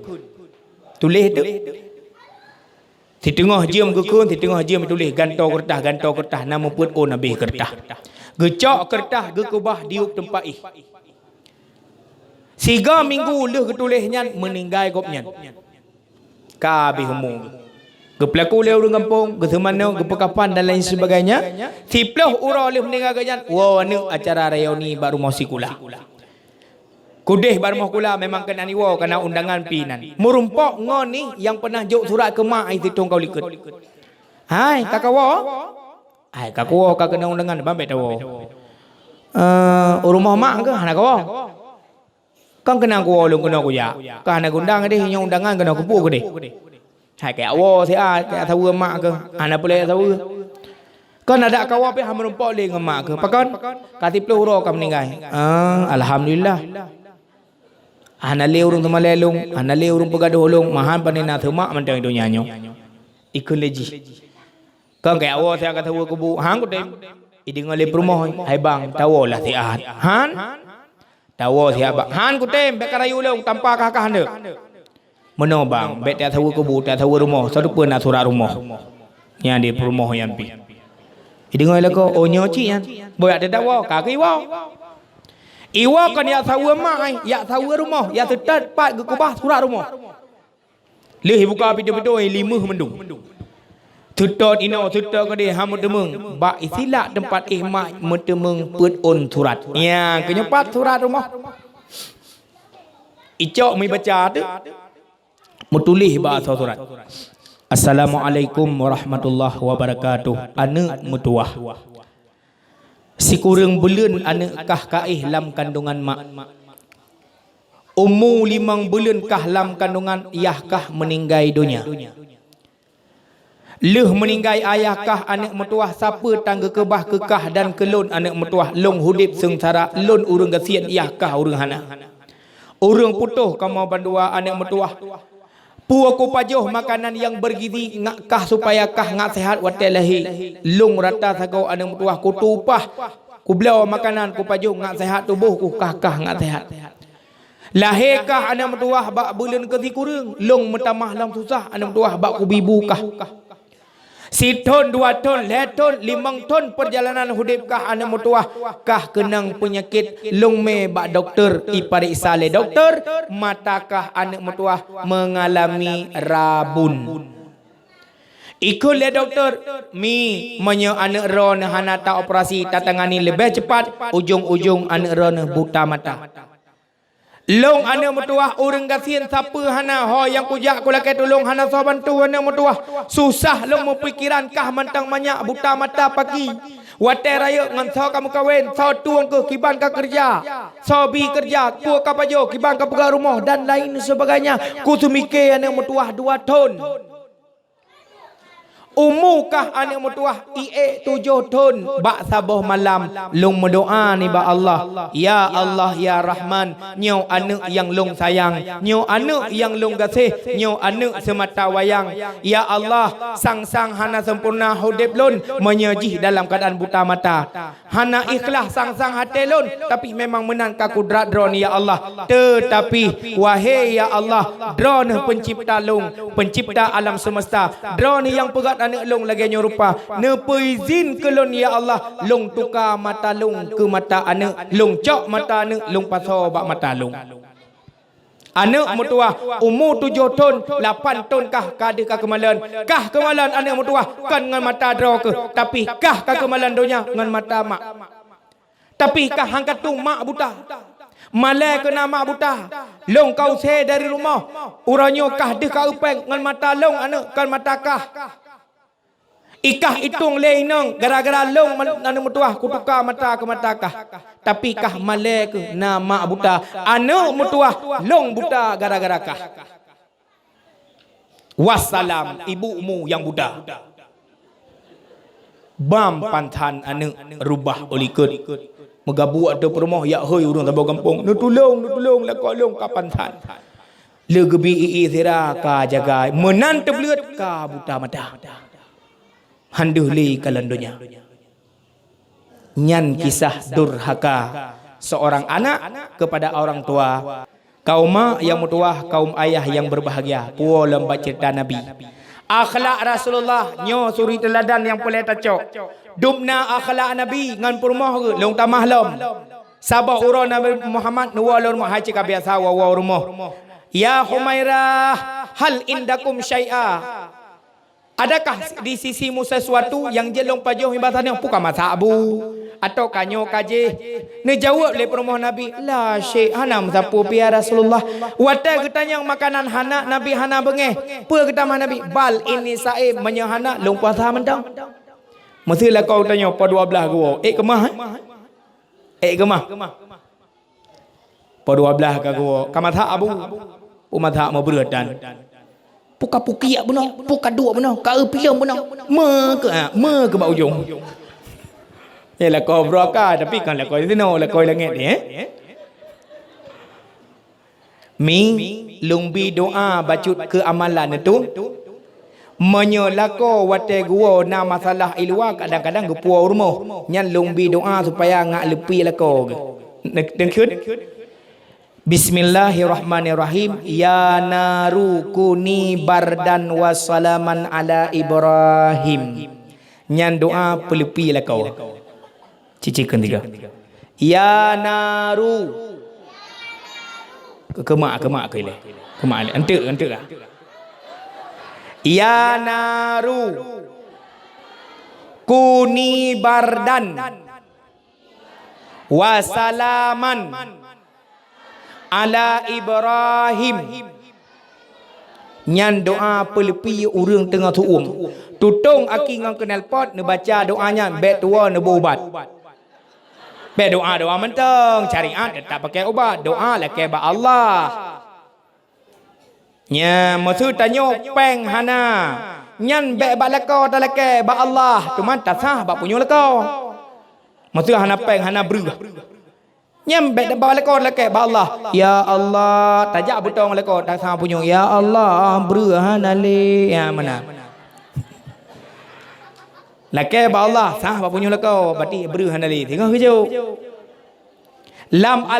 Tuléh teuk. Siteungoh jeuem geukheun, siteungoh jeuem tuléh, gantoe keureutah, gantoe keureutah, na meupeuet ôn abéh keureutah. Geucok keureutah geukeubah diyueb teumpat éh. Sigoe minggu lheueh geutuléh nyan, meuninggai gobnyan. Ka abéh umu geuh. Geupeulaku lé ureueng gampông, geuseumanoe, geupeukapan dan lain sebagainya. Siploh uroe lheueh meuninggai gobnyan, woe aneuk acara reuni bak rumoh sikula. Keudeh bak rumoh sikula memang keunan iwoe, kana undangan pih nan. Meurumpok ngon nih nyang pernah jok surat keu mak ai sithon ka u likot. "Hai, ka kawoe?" "Hai, ka kuwoe, ka keunan undangan, ban bèk tawoe." "Eh, u rumoh mak keuh hana kawoe?" "Kan keunan kuwoe lôn keunoe kujak. Ka hana geuundang deh, nyoe undangan keunoe kupeue keudeh." Hai, kajak woe siat, kajak saweue mak keuh. Hana peureulèe saweue. Kon adak kawoe pih han meurumpok lé ngon mak keuh. Pakon? Ka siploh uroe ka meuninggai. Ah, alhamdulillah. Hana lé ureueng teumalèe lôn, hana lé ureueng peugadôh lôn, mahan pane na seumak mantong donya nyoe. Ikheun lé jih. Kon kajak woe siat ka saweue kubu. Han kutem. Ideungoe lé peurumoh, "Hai bang, tawoe lah siat." Han? Tawoe siat bang. Han kutem, bèk karayu lôn, tampa kah-kah neuk. Meunoe bang, bèk tasaweue kubu, tasaweue rumoh, soe teupeue na surat rumoh. Nyan di peurumoh nyan pih. Ideungoe lakoe, oh nyoe cit nyan. Boh jak teudawoe, ka keuh iwoe. Iwoe kon jak saweue mak ai, jak saweue rumoh, jak seutôt pat geukeubah surat rumoh. Lheueh ibuka pintoe-pintoe, limeuh mandum. Seutôt inoe, seutôt keudeh, han meuteumeung. Bak isilak teumpat éh mak meuteumeung peuet ôn surat. Nyan, keuh nyoe pat surat rumoh. Icok meubaca teuk. Meutuléh bak asoe surat. "Assalamualaikum warahmatullahi wabarakatuh. Aneuk meutuwah." Sikureueng buleuen aneuk kah ka éh lam kandungan mak. Umu limong buleuen kah lam kandungan, yah kah meuninggai donya. Lheueh meuninggai ayah kah aneuk meutuwah, sapeue tan geukeubah keu kah dan keu lôn aneuk meutuwah, lôn udeb seungsara, lôn ureuëng gasien, yah kah ureuëng hana. Ureuëng putôh kamoe bandua aneuk meutuwah. Peue kupajoh makanan nyang bergizi ngat kah supaya kah ngat seuhat watée lahé. Lôn rata sagoe aneuk meutuwah, kutupaih, kubloe makanan kupajoh ngat seuhat tuboh ku kah, kah ngat seuhat. Lahé kah aneuk meutuwah bak buleuen keu sikureueng, lôn meutamah lom susah aneuk meutuwah bak kubi bu kah. Sithon, dua thon, lhée thon, limong thon peurjalanan udeb kah aneuk meutuwah, kah keunong peunyakét lôn mé bak dokto, ipareksa lé dokto, mata kah aneuk meutuwah meungalami rabun. Ikheun lé dokto, "Mi, meunyoe aneuk droeneuh hana taoperasi, tatangani leubeh ceupat, ujong-ujong aneuk droeneuh buta mata." Lôn aneuk meutuwah ureuëng gasien, sapeue hana, ho nyang kujak kulakée tulông hana soe bantu aneuk meutuwah. Susah lôn meupikeran kah mantong manyak buta mata paki. Watée rayeuk ngon soe ka meukawen, soe tueng keuh kiban ka keureuja, soe bi keureuja, peue ka pajoh kiban ka peugah rumoh dan lain sebagainya. Kuseumike aneuk meutuwah dua thon. Umu kah aneuk meutuwah iék tujoh thon, bak saboh malam lôn meudoá nibak Allah, "Ya Allah, ya Rahman, nyoe aneuk nyang lôn sayang, nyoe aneuk nyang lôn gaséh, nyoe aneuk seumata wayang. Ya Allah, sang-sang hana sempurna udeb lôn meunyoe jih dalam keuadaan buta mata." Hana ikhlas sang-sang até lôn, tapi memang meunan ka kudrat Droeneuh, ya Allah. Teutapi, wahé ya Allah, Droeneuh Peuncipta lôn, Peuncipta alam seumeusta, Droeneuh nyang peugöt aneuk lôn lagée nyoe rupa, neupeuizin keu lôn, ya Allah, lôn tuka mata lôn keu mata aneuk, lôn cok mata aneuk, lôn pasoe bak mata lôn. Aneuk meutuwah umu tujoh thon, lapan thon kah ka deuh ka keumalon. Kah keumalon aneuk meutuwah kon ngon mata droe keuh, tapi kah ka keumalon donya ngon mata mak. Tapi kah han ka tueng mak buta. Malée keuh na mak buta. Lôn ka use dari rumoh. Uroe nyoe kah deuh ka eupeng ngon mata lôn aneuk, kon mata kah. Ikah itong lé inong, gara-gara lôn man-, aneuk meutuwah, kutuka mata keu mata kah. Tapi kah malée keuh na mak buta, aneuk meutuwah lôn buta gara-gara kah. Wassalam, ibu mu nyang buta. Bam pansan aneuk rubah u likot. Meugabuek ateueh peurumoh, yak hôi ureuëng saboh gampông, "Neutulông, neutulông, lakoe lôn ka pansan." Le geubi ié sira ka jaga, meunan teubleuet ka buta mata. Han deuh lé kalon donya. Nyan kisah durhaka seorang anak kepada orang tua. Kaum mak nyang meutuwah, kaum ayah nyang berbahagia, puwoe lom bak ceurita Nabi. Akhlak Rasulullah nyoe suri teuladan nyang peureulée tacok. Dubna akhlak Nabi ngon peurumoh geuh lôn tamah lom. Saboh uroe Nabi Muhammad neuwoe lom rumoh, hai cit ka biasa woe-woe rumoh. "Ya Humairah, hal indakum syai'a?" Adakah di sisimu sesuatu nyang jeuet lôn pajoh nibak tanyoe? Peue ka masak, Abu? Atawa ka nyoe ka jéh? Neujaweueb lé peurumoh Nabi, "La syai', hana meusapeue pih, ya Rasulullah." Watée geutanyong makanan hana, Nabi hana beungéh. Peue geutamah Nabi? "Bal inni saim, meunyoe hana, lôn puasa mantong." Meuseu lakoe tanyoe po dua blaih geuwoe, ék keumah, eh? Ék keumah. Po dua blaih ka geuwoe, ka masak, Abu. Peue masak meubreutan. Peue ka pukiak bunoe, peue ka duek bunoe, ka eu pilong bunoe. Meukeue, ha, meukeue bak ujong. Eh, lakoe broka, tapi kon lakoe sinoe, lakoe langét ni, eh. Mi, lôn bi doa bacut keu amalan neutu. Meunyoe lakoe watée geuwoe na masalah i luwa, kadang-kadang geupuwoe u rumoh, nyan lôn bi doa supaya ngat leupie lakoe geuh. Neuk-, neukheun? Bismillahirrahmanirrahim. "Ya naru kuni bardan wa salaman ala Ibrahim." Nyan doa peuleupie lakoe. Cicik keu tiga. Ya naru. Keumak, keumak keu ilée. Keumak ilée. Enteuk, enteuk ah. Ya naru. Kuni bardan. Wa salaman. Ala Ibrahim. Nyan doa peuleupie ureuëng teungoh suuem. Tutong aki ngon keunalpot neubaca doa nyan bék tuwoe neuboh ubat. Bèk doa-doa mantong, syariat teutap pakai ubat, doa lakèe bak Allah. Nyan, meuseu tanyoe pèng hana, nyan bèk bak lakoe talakèe bak Allah, teuma tasah bak punyueng lakoe. Meuseu hana pèng, hana breuh. Nyan bèk bak lakoe talakèe bak Allah. Ya Allah, tajak butong lakoe tasah punyueng. Ya Allah, breuh hana lé. Ya, meunan. Lakèe bak Allah, sah bak punyueng lakoe, berarti breuh hana lé. Teungoh geujok. Lam